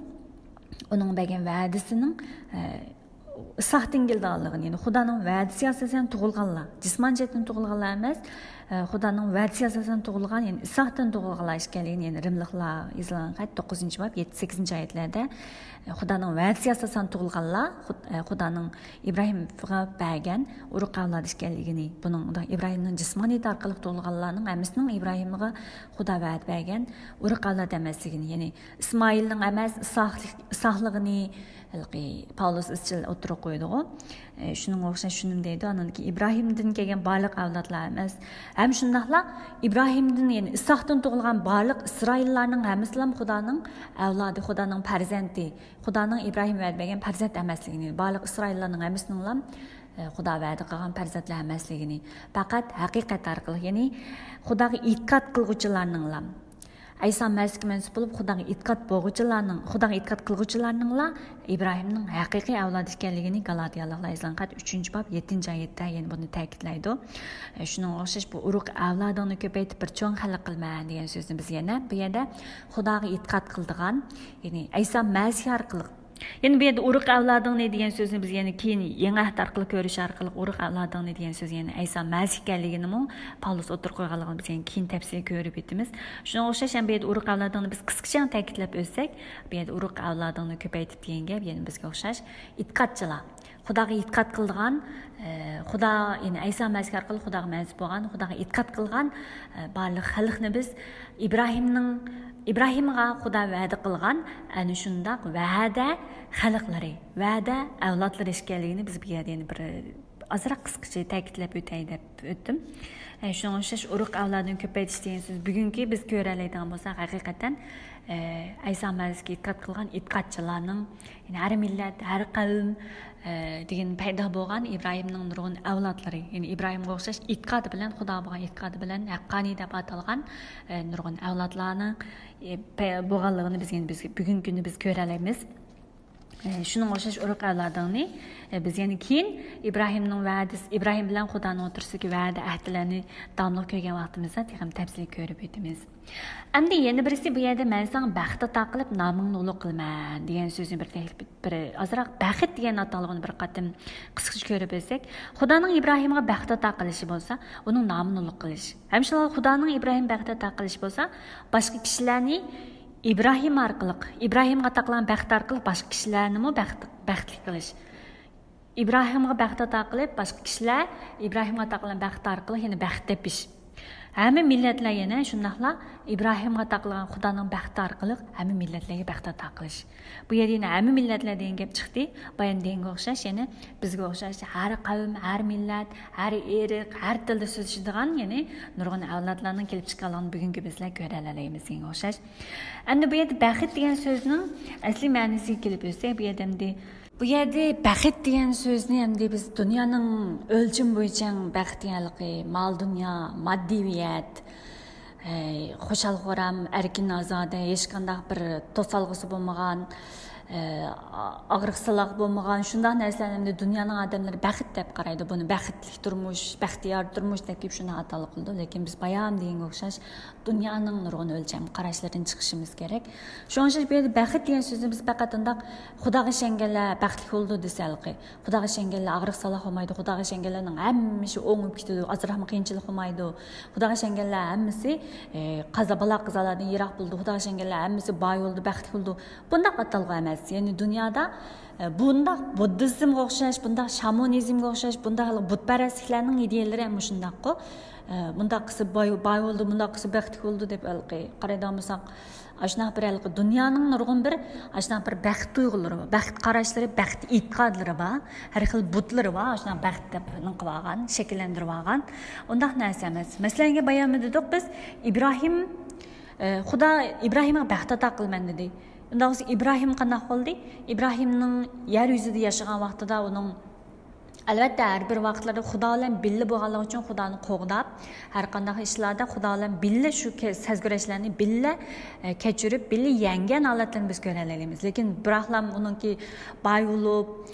ئۇنىڭغا بەرگەن ۋەدىسىنىڭ، ئە، ئىسھاقتىن كېلىدىغانلىقىنى، يەنى خۇدانىڭ ۋەدىسىگە ئاساسەن تۇغۇلغانلار، جىسمانىي جەھەتتىن تۇغۇلغانلار ئەمەس، ئە، خۇدانىڭ ۋەدىسىگە ئاساسەن تۇغۇلغان، يەنى ئىسھاقتىن تۇغۇلغانلار ئىكەنلىكىنى، يەنى رىملىقلار يېزىلغان خەت توققۇزىنچى باب، يەتتە، سەككىزىنچى ئايەتلەردە، ئە، خۇدانىڭ ۋەدىسىگە ئاساسەن تۇغۇلغانلار خۇد-، ئە، خۇدانىڭ ئىبراھىمغا بەرگەن ئۇرۇق ئەۋلادى ئىكەنلىكىنى، بۇنىڭ ئىبراھىمنىڭ جىسمانىيىتى ئارقىلىق تۇغۇلغانلارنىڭ ھەممىسىنىڭ ئىبراھىمغا خۇدا ۋەدە بەرگەن ئۇرۇق ئەۋلاد ئەمەسلىكىنى، يەنى ئىسمائىلنىڭ ئەمەس، ئىسھاقلىق-، ئىسھاقلىقىنى ھېلىقى پاۋلۇس ئىزچىل ئوتتۇرىغا قويىدىغۇ. ئە، شۇنىڭغا ئوخشاش شۇنى دەيدۇ، ئاندىن كېيىن ئىبراھىمدىن كەلگەن بارلىق ئەۋلادلار ئەمەس، ھەم شۇنداقلا ئىبراھىمدىن، يەنى ئىسھاقتىن تۇغۇلغان بارلىق ئىسرائىللارنىڭ ھەممىسىلا خۇدانىڭ ئەۋلادى، خۇدانىڭ پەرزەنتى، خۇدانىڭ ئىبراھىمغا ۋەدە بەرگەن پەرزەنت ئەمەسلىكىنى، بارلىق ئىسرائىللارنىڭ ھەممىسىنىڭلا، ئە، خۇدا ۋەدە قىلغان پەرزەنتلەر ئەمەسلىكىنى، پەقەت ھەقىقەت ئارقىلىق، يەنى خۇداغا ئېتىقاد قىلغۇچىلارنىڭلا، ئەيسا مەسىھكە مەنسۇپ بولۇپ، خۇداغا ئېتىقاد بولغۇچىلارنىڭ، خۇداغا ئېتىقاد قىلغۇچىلارنىڭلا ئىبراھىمنىڭ ھەقىقىي ئەۋلادى ئىكەنلىكىنى گالاتىيالىقلار يېزىلغان خەت ئۈچىنچى باب يەتتىنچى ئايەتتە يەنە بۇنى تەكىتلەيدۇ. شۇنىڭغا ئوخشاش بۇ ئۇرۇق ئەۋلادىڭنى كۆپەيتىپ بىر چوڭ خەلق قىلىمەن دېگەن سۆزنى بىز يەنە بۇ يەردە خۇداغا ئېتىقاد قىلىدىغان، يەنى ئەيسا مەسىھ ئارقىلىق، يەنە بۇ يەردە ئۇرۇق ئەۋلادىڭنى دېگەن سۆزنى بىز يەنە كېيىن يېڭى ئەھد ئارقىلىق كۆرۈش ئارقىلىق ئۇرۇق ئەۋلادىڭنى دېگەن سۆز يەنە ئەيسا مەسىھ ئىكەنلىكىنىمۇ پاۋلۇس ئوتتۇرىغا قويغانلىقىنى بىز يەنە كېيىن تەپسىلىي كۆرۈپ ئۆتىمىز. شۇنىڭغا ئوخشاش يەنە بۇ يەردە ئۇرۇق ئەۋلادىڭنى بىز قىسقىچە تەكىتلەپ ئۆتسەك، بۇ يەردە ئۇرۇق ئەۋلادىڭنى كۆپەيتىپ دېگەن گەپ يەنە بىزگە ئوخشاش ئېتىقادچىلار، خۇداغا ئېتىقاد قىلىدىغان، ئە، خۇدا، يەنى ئەيسا مەسىھ ئارقىلىق خۇداغا مەنسۇپ بولغان، خۇداغا ئېتىقاد قىلغان، ئە، بارلىق خەلقنى بىز ئىبراھىمنىڭ، ئىبراھىمغا خۇدا ۋەدە قىلغان ئەنە شۇنداق ۋەدە خەلقلىرى، ۋەدە ئەۋلادلىرى ئىكەنلىكىنى بىز بۇ يەردە يەنە بىر ئازراق قىسقىچە تەكىتلەپ ئۆتەي دەپ ئۆتتۈم. ئە، شۇنىڭغا ئوخشاش ئۇرۇق ئەۋلادىنى كۆپەيتىش دېگەن سۆز بۈگۈنكى بىز كۆرەلەيدىغان بولساق، ھەقىقەتەن، ئە، ئەيسا مەسىھكە ئېتىقاد قىلغان ئېتىقادچىلارنىڭ، يەنى ھەر مىللەت، ھەر قەۋم، ئە، دېگەن پەيدا بولغان ئىبراھىمنىڭ نۇرغۇن ئەۋلادلىرى، يەنى ئىبراھىمغا ئوخشاش ئېتىقادى بىلەن، خۇداغا بولغان ئېتىقادى بىلەن ھەققانىي دەپ ئاتالغان، ئە، نۇرغۇن ئەۋلادلارنىڭ، ئە، پە-، بولغانلىقىنى بىز يەنە بىز بۈگۈنكى كۈندە بىز كۆرەلەيمىز. ئە، شۇنىڭغا ئوخشاش ئۇرۇق ئەۋلادىڭنى، ئە، بىز يەنە كېيىن ئىبراھىمنىڭ ۋەدىسى، ئىبراھىم بىلەن خۇدانىڭ ئوتتۇرىسىدىكى ۋەدە ئەھدىلەرنى داۋاملىق كۆرگەن ۋاقتىمىزدا تېخىمۇ تەپسىلىي كۆرۈپ ئۆتىمىز. ئەمدى يەنە بىرسى، بۇ يەردە مەن ساڭا بەخت ئاتا قىلىپ، نامىڭنى ئۇلۇغ قىلىمەن دېگەن سۆزنى بىر تەكلىپ، بىر ئازراق بەخت دېگەن ئاتالغۇنى بىر قېتىم قىسقىچە كۆرۈپ ئۆتسەك، خۇدانىڭ ئىبراھىمغا بەخت ئاتا قىلىشى بولسا، ئۇنىڭ نامىنى ئۇلۇغ قىلىش. ھەم شۇنداق خۇدانىڭ ئىبراھىم بەخت ئاتا قىلىشى بولسا، باشقا كىشىلەرنى ئىبراھىم ئارقىلىق، ئىبراھىمغا ئاتا قىلغان بەخت ئارقىلىق باشقا كىشىلەرنىمۇ بەخت، بەختلىك قىلىش. ئىبراھىمغا بەخت ئاتا قىلىپ، باشقا كىشىلەر ئىبراھىمغا ئاتا قىلغان بەخت ئارقىلىق يەنە بەخت تېپىش. ھەممە مىللەتلەر يەنە شۇنداقلا ئىبراھىمغا ئاتا قىلغان خۇدانىڭ بەختى ئارقىلىق ھەممە مىللەتلەرگە بەخت ئاتا قىلىش. بۇ يەردە يەنە ھەممە مىللەتلەر دېگەن گەپ چىقتى. بايام دېگەنگە ئوخشاش، يەنە بىزگە ئوخشاش ھەر قەۋم، ھەر مىللەت، ھەر ئىرق، ھەر تىلدا سۆزلىشىدىغان، يەنى نۇرغۇن ئەۋلادلارنىڭ كېلىپ چىققانلىقىنى بۈگۈنكى بىزلەر كۆرەلەيمىز دېگەنگە ئوخشاش. ئەمدى بۇ يەردە بەخت دېگەن سۆزنىڭ ئەسلىي مەنىسىگە كېلىپ ئۆتسەك، بۇ يەردە ئەمدى بۇ يەردە بەخت دېگەن سۆزنى ئەمدى بىز دۇنيانىڭ ئۆلچىمى بويىچە بەخت دېگەنلىكى مال-دۇنيا، ماددىيۋىيەت، ئەي، خۇشال-خۇرام، ئەركىن-ئازادە، ھېچقانداق بىر توسالغۇسى بولمىغان، ئە، ئاغرىق-سالاق بولمىغان شۇنداق نەرسىلەرنى ئەمدى دۇنيانىڭ ئادەملىرى بەخت دەپ قارايدۇ. بۇنى بەختلىك تۇرمۇش، بەختىيار تۇرمۇش دەپ كېلىپ شۇنداق ئاتالغان قىلىدۇ. لېكىن بىز بايام دېگەنگە ئوخشاش دۇنيانىڭ نۇرغۇن ئۆلچەم قاراشلىرىدىن چىقىشىمىز كېرەك. شۇڭا ئوخشاش بۇ يەردە بەخت دېگەن سۆزنى بىز پەقەت ئۇنداق خۇداغا ئىشەنگەنلەر بەختلىك بولىدۇ دېسە ھېلىقى. خۇداغا ئىشەنگەنلەر ئاغرىق-سالاق بولمايدۇ، خۇداغا ئىشەنگەنلەرنىڭ ھەممە ئىشى ئوڭۇپ كېتىدۇ، ئازراقمۇ قىيىنچىلىق بولمايدۇ. خۇداغا ئىشەنگەنلەر ھەممىسى، ئى، قازا بالا قازالاردىن يىراق بولىدۇ. خۇداغا ئىشەنگەنلەر ھەممىسى باي بولىدۇ، بەختلىك بولىدۇ. بۇنداق ئاتالغۇ ئەمەس. يەنى دۇنيادا، ئى، بۇنداق بۇددىزمغا ئوخشاش، بۇنداق شامونىزمغا ئوخشاش، بۇنداق ھېلىقى بۇتپەرەسلىكلەرنىڭ ئىدىيەلىرى ھەم مۇشۇنداققۇ. ئى، بۇنداق قىلسا باي، باي بولىدۇ، بۇنداق قىلسا بەختلىك بولىدۇ دەپ ھېلىقى قارايدىغان بولساق، ئاشۇنداق بىر ھېلىقى دۇنيانىڭ نۇرغۇن بىر ئاشۇنداق بىر بەخت تۇيغۇلىرى بار، بەخت قاراشلىرى، بەخت ئېتىقادلىرى بار. ھەر خىل بۇتلىرى بار، ئاشۇنداق بەخت دەپ نېمە قىلىۋالغان، شەكىللەندۈرۈۋالغان. ئۇنداق نەرسە ئەمەس. مەسىلەن، بايام دېدۇق بىز، ئىبراھىم، ئە، خۇدا ئىبراھىمغا بەخت ئاتا قىلىمەن دېدى. ئۇنداق بولسا ئىبراھىم قانداق بولدى؟ ئىبراھىمنىڭ يەر يۈزىدە ياشىغان ۋاقتىدا ئۇنىڭ ئەلۋەتتە، ھەر بىر ۋاقىتلاردا خۇدا بىلەن بىللە بولغانلىقى ئۈچۈن خۇدانى قوغداپ، ھەر قانداق ئىشلاردا خۇدا بىلەن بىللە شۇ كە-، سەزگۈرەشلەرنى بىللە، ئە، كەچۈرۈپ، بىللە يەڭگەن ھالەتلەرنى بىز كۆرەلەيمىز. لېكىن بىراقلا ئۇنىڭكى باي بولۇپ،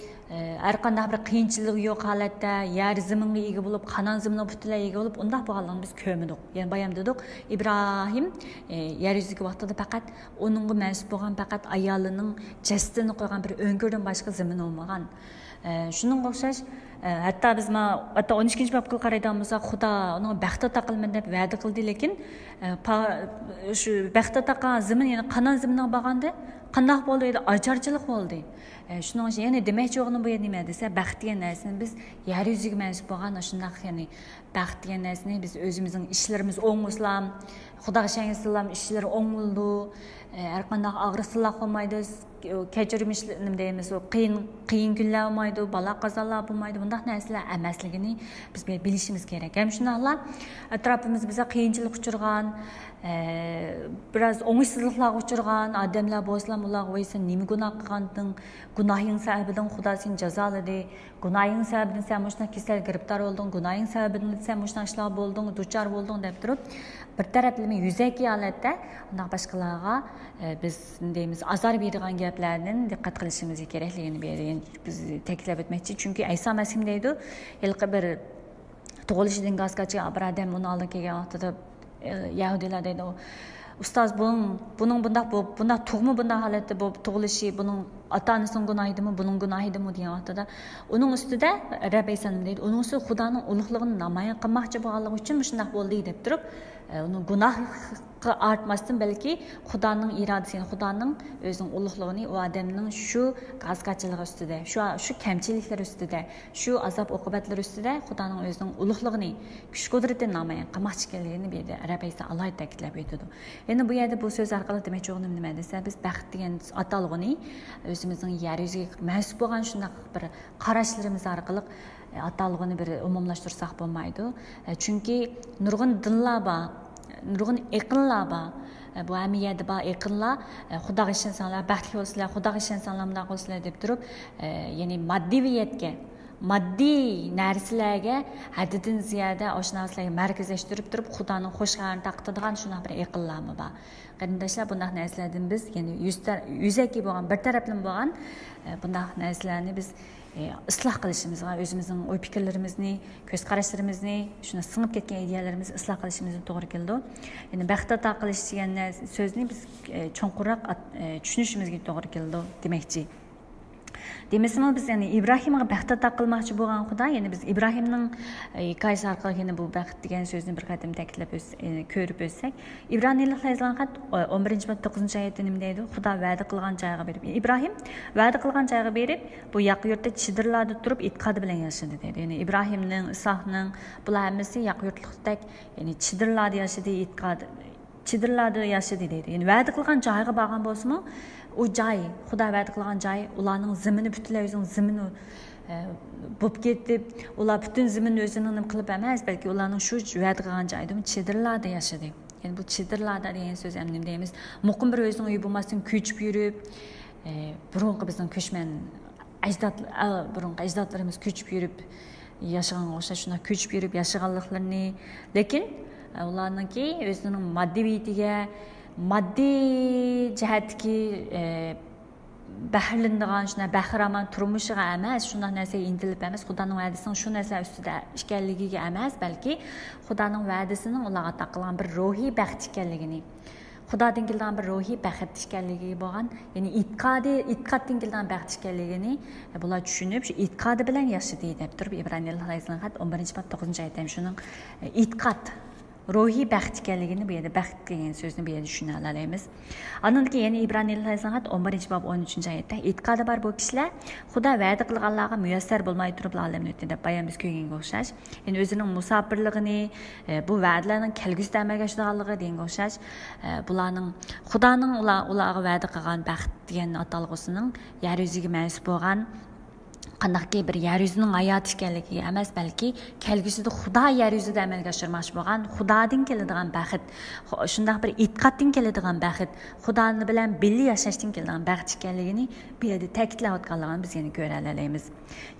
ھەر قانداق بىر قىيىنچىلىقى يوق ھالەتتە يەر زېمىنغا ئىگە بولۇپ، قانان زېمىنىغا پۈتۈنلەي ئىگە بولۇپ، ئۇنداق بولغانلىقىنى بىز كۆرمىدۇق. يەنى بايام دېدۇق، ئىبراھىم، ئە، يەر يۈزىدىكى ۋاقتىدا پەقەت ئۇنىڭغا مەنسۇپ بولغان پەقەت ئايالىنىڭ جەسىتىنى قويغان بىر ئۆڭكۈردىن باشقا زېمىن بولمىغان. ئە، شۇنىڭغا ئوخشاش، ئە، ھەتتا بىز ما-، ھەتتا ئون ئىككىنچى بابقا قارايدىغان بولساق، خۇدا ئۇنىڭغا بەخت ئاتا قىلىمەن دەپ ۋەدە قىلدى، لېكىن، ئە، پا-، شۇ بەخت ئاتا قىلغان زېمىن، يەنى قانان زېمىنىغا بارغاندا قانداق بولدى؟ ئاچارچىلىق بولدى. ئە، شۇنىڭ ئۈچۈن يەنە دېمەكچى بولغىنىم بۇ يەردە نېمە دېسە، بەخت دېگەن نەرسىنى بىز يەر يۈزىگە مەنسۇپ بولغان ئاشۇنداق، يەنى بەخت دېگەن نەرسىنى بىز ئۆزىمىزنىڭ ئىشلىرىمىز ئوڭ بولسىلا، خۇداغا ئىشەنگەن ئىشلىرى ئوڭ بولىدۇ. ئە، ھەر قانداق ئاغرىقسىزلىق بولمايدۇ، كەچۈرمىش، نېمە دەيمىز، ئۇ قىيىن، قىيىن كۈنلەر بولمايدۇ، بالا قازالار بولمايدۇ، بۇنداق نەرسىلەر ئەمەسلىكىنى بىز بىلىشىمىز كېرەك. ھەم شۇنداقلا ئەتراپىمىزدا بىزگە قىيىنچىلىق ئۇچرىغان، ئە، بىراز ئوڭۇشسىزلىقلارغا ئۇچرىغان ئادەملەر بولسىلا، ئۇلارغا، ۋاي، سەن نېمە گۇناھ قىلغانتىڭ؟ گۇناھىڭ سەۋەبىدىن خۇدا سېنى جازالىدى. گۇناھىڭ سەۋەبىدىن سەن مۇشۇنداق كېسەلگە گىرىپتار بولدۇڭ، گۇناھىڭ سەۋەبىدىن سەن مۇشۇنداق ئىشلارغا بولدۇڭ، دۇچار بولدۇڭ دەپ تۇرۇپ، بىر تەرەپلىمە يۈزەكى ھالەتتە ئۇنداق باشقىلارغا، ئە، بىز دەيمىز، ئازار بېرىدىغان گەپلەردىن دىققەت قىلىشىمىز كېرەكلىكىنى بىز تەكىتلەپ ئۆتمەكچى. چۈنكى ئەيسا مەسىھ دەيدۇ، ھېلىقى بىر تۇغۇلۇشىدىن گاز كاچىغان بىر ئادەم ئۇنىڭ ئالدىغا كەلگەن ۋاقتىدا، ئە، يەھۇدىيلار دەيدۇ، ئۇستاز، بۇنىڭ، بۇنىڭ بۇنداق بولۇپ، بۇنداق تۇغما بۇنداق ھالەتتە بولۇپ تۇغۇلۇشى، بۇنىڭ ئاتا-ئانىسىنىڭ گۇناھىدىمۇ، بۇنىڭ گۇناھىدىمۇ دېگەن ۋاقتىدا، ئۇنىڭ ئۈستىدە رەببى ئەلەيھىسسالام دەيدۇ، ئۇنىڭ ئۈستىدە خۇدانىڭ ئۇلۇغلۇقىنى نامايان قىلماقچى بولغانلىقى ئۈچۈن مۇشۇنداق بولدى دەپ تۇرۇپ، ئە، ئۇنىڭ گۇناھقا ئارتماستىن، بەلكى خۇدانىڭ ئىرادىسىنى، خۇدانىڭ ئۆزىنىڭ ئۇلۇغلۇقىنى ئۇ ئادەمنىڭ شۇ گاز كاچىلىقى ئۈستىدە، شۇ، شۇ كەمچىلىكلىرى ئۈستىدە، شۇ ئازاب-ئوقۇبەتلىرى ئۈستىدە خۇدانىڭ ئۆزىنىڭ ئۇلۇغلۇقىنى، كۈچ-قۇدرىتىنى نامايان قىلماقچى ئىكەنلىكىنى بۇ يەردە رەببى ئەلەيھىسسالام ئالاھىدە تەكىتلەپ ئۆتىدۇ. يەنە بۇ يەردە بۇ سۆز ئارقىلىق دېمەكچى بولغىنىم نېمە دېسە، بىز بەخت دېگەن ئاتالغۇنى ئۆزىمىزنىڭ يەر يۈزىگە مەنسۇپ بولغان شۇنداق بىر قاراشلىرىمىز ئارقىلىق، ئە، ئاتالغۇنى بىر ئومۇملاشتۇرساق بولمايدۇ. ئە، چۈنكى نۇرغۇن دىنلار بار، نۇرغۇن ئېقىنلار بار. ئە، بۇ ھەممە يەردە بار ئېقىنلار، ئە، خۇداغا ئىشەنسەڭلار بەختلىك بولىسىلەر، خۇداغا ئىشەنسەڭلار مۇنداق بولىسىلەر دەپ تۇرۇپ، ئە، يەنى ماددىيۋىيەتكە، ماددىي نەرسىلەرگە ھەددىدىن زىيادە ئاشۇ نەرسىلەرگە مەركەزلەشتۈرۈپ تۇرۇپ، خۇدانىڭ خۇش خەۋىرىنى تارقىتىدىغان شۇنداق بىر ئېقىنلارمۇ بار. قېرىنداشلار، بۇنداق نەرسىلەردىن بىز، يەنى يۈز تەر-، يۈزەكى بولغان، بىر تەرەپلىمە بولغان، ئە، بۇنداق نەرسىلەرنى بىز، ئە، ئىسلاھ قىلىشىمىزغا، ئۆزىمىزنىڭ ئوي پىكىرلىرىمىزنى، كۆز قاراشلىرىمىزنى، شۇنداق سىڭىپ كەتكەن ئىدىيەلىرىمىزنى ئىسلاھ قىلىشىمىزغا توغرا كېلىدۇ. يەنى بەخت ئاتا قىلىش دېگەن نەرسە، سۆزنى بىز، ئە، چوڭقۇرراق ئات-، ئە، چۈشىنىشىمىزگە توغرا كېلىدۇ دېمەكچى. دېمىسىمۇ، بىز يەنى ئىبراھىمغا بەخت ئاتا قىلماقچى بولغان خۇدا، يەنى بىز ئىبراھىمنىڭ، ئە، ھېكايىسى ئارقىلىق يەنە بۇ بەخت دېگەن سۆزنى بىر قېتىم تەكىتلەپ ئۆتس-، ئە، كۆرۈپ ئۆتسەك، ئىبرانىيلىقلار يېزىلغان خەت، ئە، ئون بىرىنچى باب توققۇزىنچى ئايەتتە نېمە دەيدۇ؟ خۇدا ۋەدە قىلغان جايغا بېرىپ، ئىبراھىم ۋەدە قىلغان جايغا بېرىپ، بۇ ياقا يۇرتتا چېدىرلاردا تۇرۇپ، ئېتىقادى بىلەن ياشىدى دەيدۇ. يەنى ئىبراھىمنىڭ، ئىسھاقنىڭ، بۇلار ھەممىسى ياقا يۇرتلۇقتەك، يەنى چېدىرلاردا ياشىدى، ئېتىقاد-، چېدىرلاردا ياشىدى دەيدۇ. يەنى ۋەدە قىلغان جايغا بارغان بولسىمۇ، ئۇ جاي، خۇدا ۋەدە قىلغان جاي، ئۇلارنىڭ زېمىنى پۈتۈنلەي ئۆزىنىڭ زېمىنى، ئە، بولۇپ كېتىپ، ئۇلار پۈتۈن زېمىننى ئۆزىنىڭ نېمە قىلىپ ئەمەس، بەلكى ئۇلارنىڭ شۇ ۋەدە قىلغان جايىدىمۇ چېدىرلاردا ياشىدى. يەنى بۇ چېدىرلاردا دېگەن سۆز ھەم نېمە دەيمىز؟ مۇقىم بىر ئۆزىنىڭ ئۆيى بولماستىن كۆچۈپ يۈرۈپ، ئە، بۇرۇنقى بىزنىڭ كۆچمەن ئەجداد، ئە، بۇرۇنقى ئەجدادلىرىمىز كۆچۈپ يۈرۈپ ياشىغانغا ئوخشاش، شۇنداق كۆچۈپ يۈرۈپ ياشىغانلىقلىرىنى، لېكىن، ئە، ئۇلارنىڭكى ئۆزىنىڭ ماددىيىتىگە، ماددىي جەھەتتىكى، ئە، بەھرىلىنىدىغان، شۇنداق بەخىرامان تۇرمۇشىغا ئەمەس، شۇنداق نەرسىگە ئىنتىلىپ ئەمەس، خۇدانىڭ ۋەدىسىنىڭ شۇ نەرسىلەر ئۈستىدە ئىكەنلىكىگە ئەمەس، بەلكى خۇدانىڭ ۋەدىسىنىڭ ئۇلارغا ئاتا قىلغان بىر روھىي بەخت ئىكەنلىكىنى، خۇدادىن كېلىدىغان بىر روھىي بەخت ئىكەنلىكىگە بولغان، يەنى ئېتىقادى، ئېتىقادتىن كېلىدىغان بەخت ئىكەنلىكىنى بۇلار چۈشىنىپ، شۇ ئېتىقادى بىلەن ياشىدى دەپ تۇرۇپ، ئىبرانىيلار يېزىلغان خەت ئون بىرىنچى باب توققۇزىنچى ئايەتتە شۇنىڭ، ئېتىقاد، روھىي بەخت ئىكەنلىكىنى بۇ يەردە، بەخت دېگەن سۆزنى بۇ يەردە چۈشىنەلەيمىز. ئاندىن كېيىن يەنە ئىبرانىيلار يېزىلغان خەت ئون بىرىنچى باب ئون ئۈچىنچى ئايەتتە، ئېتىقادى بار بۇ كىشىلەر خۇدا ۋەدە قىلغانلارغا مۇيەسسەر بولماي تۇرۇپلا ئالەمدىن ئۆتتى دەپ بايان بىز كۆرگەنگە ئوخشاش. يەنى ئۆزىنىڭ مۇساپىرلىقىنى، ئە، بۇ ۋەدىلەرنىڭ كەلگۈسىدە ئەمەلگە ئاشىدىغانلىقى دېگەنگە ئوخشاش، ئە، بۇلارنىڭ، خۇدانىڭ ئۇلار، ئۇلارغا ۋەدە قىلغان بەخت دېگەن ئاتالغۇسىنىڭ يەر يۈزىگە مەنسۇپ بولغان قانداقكى بىر يەر يۈزىنىڭ ھاياتى ئىكەنلىكىگە ئەمەس، بەلكى كەلگۈسىدە خۇدا يەر يۈزىدە ئەمەلگە ئاشۇرماقچى بولغان خۇدادىن كېلىدىغان بەخت، خۇ-، شۇنداق بىر ئېتىقادتىن كېلىدىغان بەخت، خۇدا بىلەن بىللە ياشاشتىن كېلىدىغان بەخت ئىكەنلىكىنى بۇ يەردە تەكىتلەۋاتقانلىقىنى بىز يەنە كۆرەلەيمىز.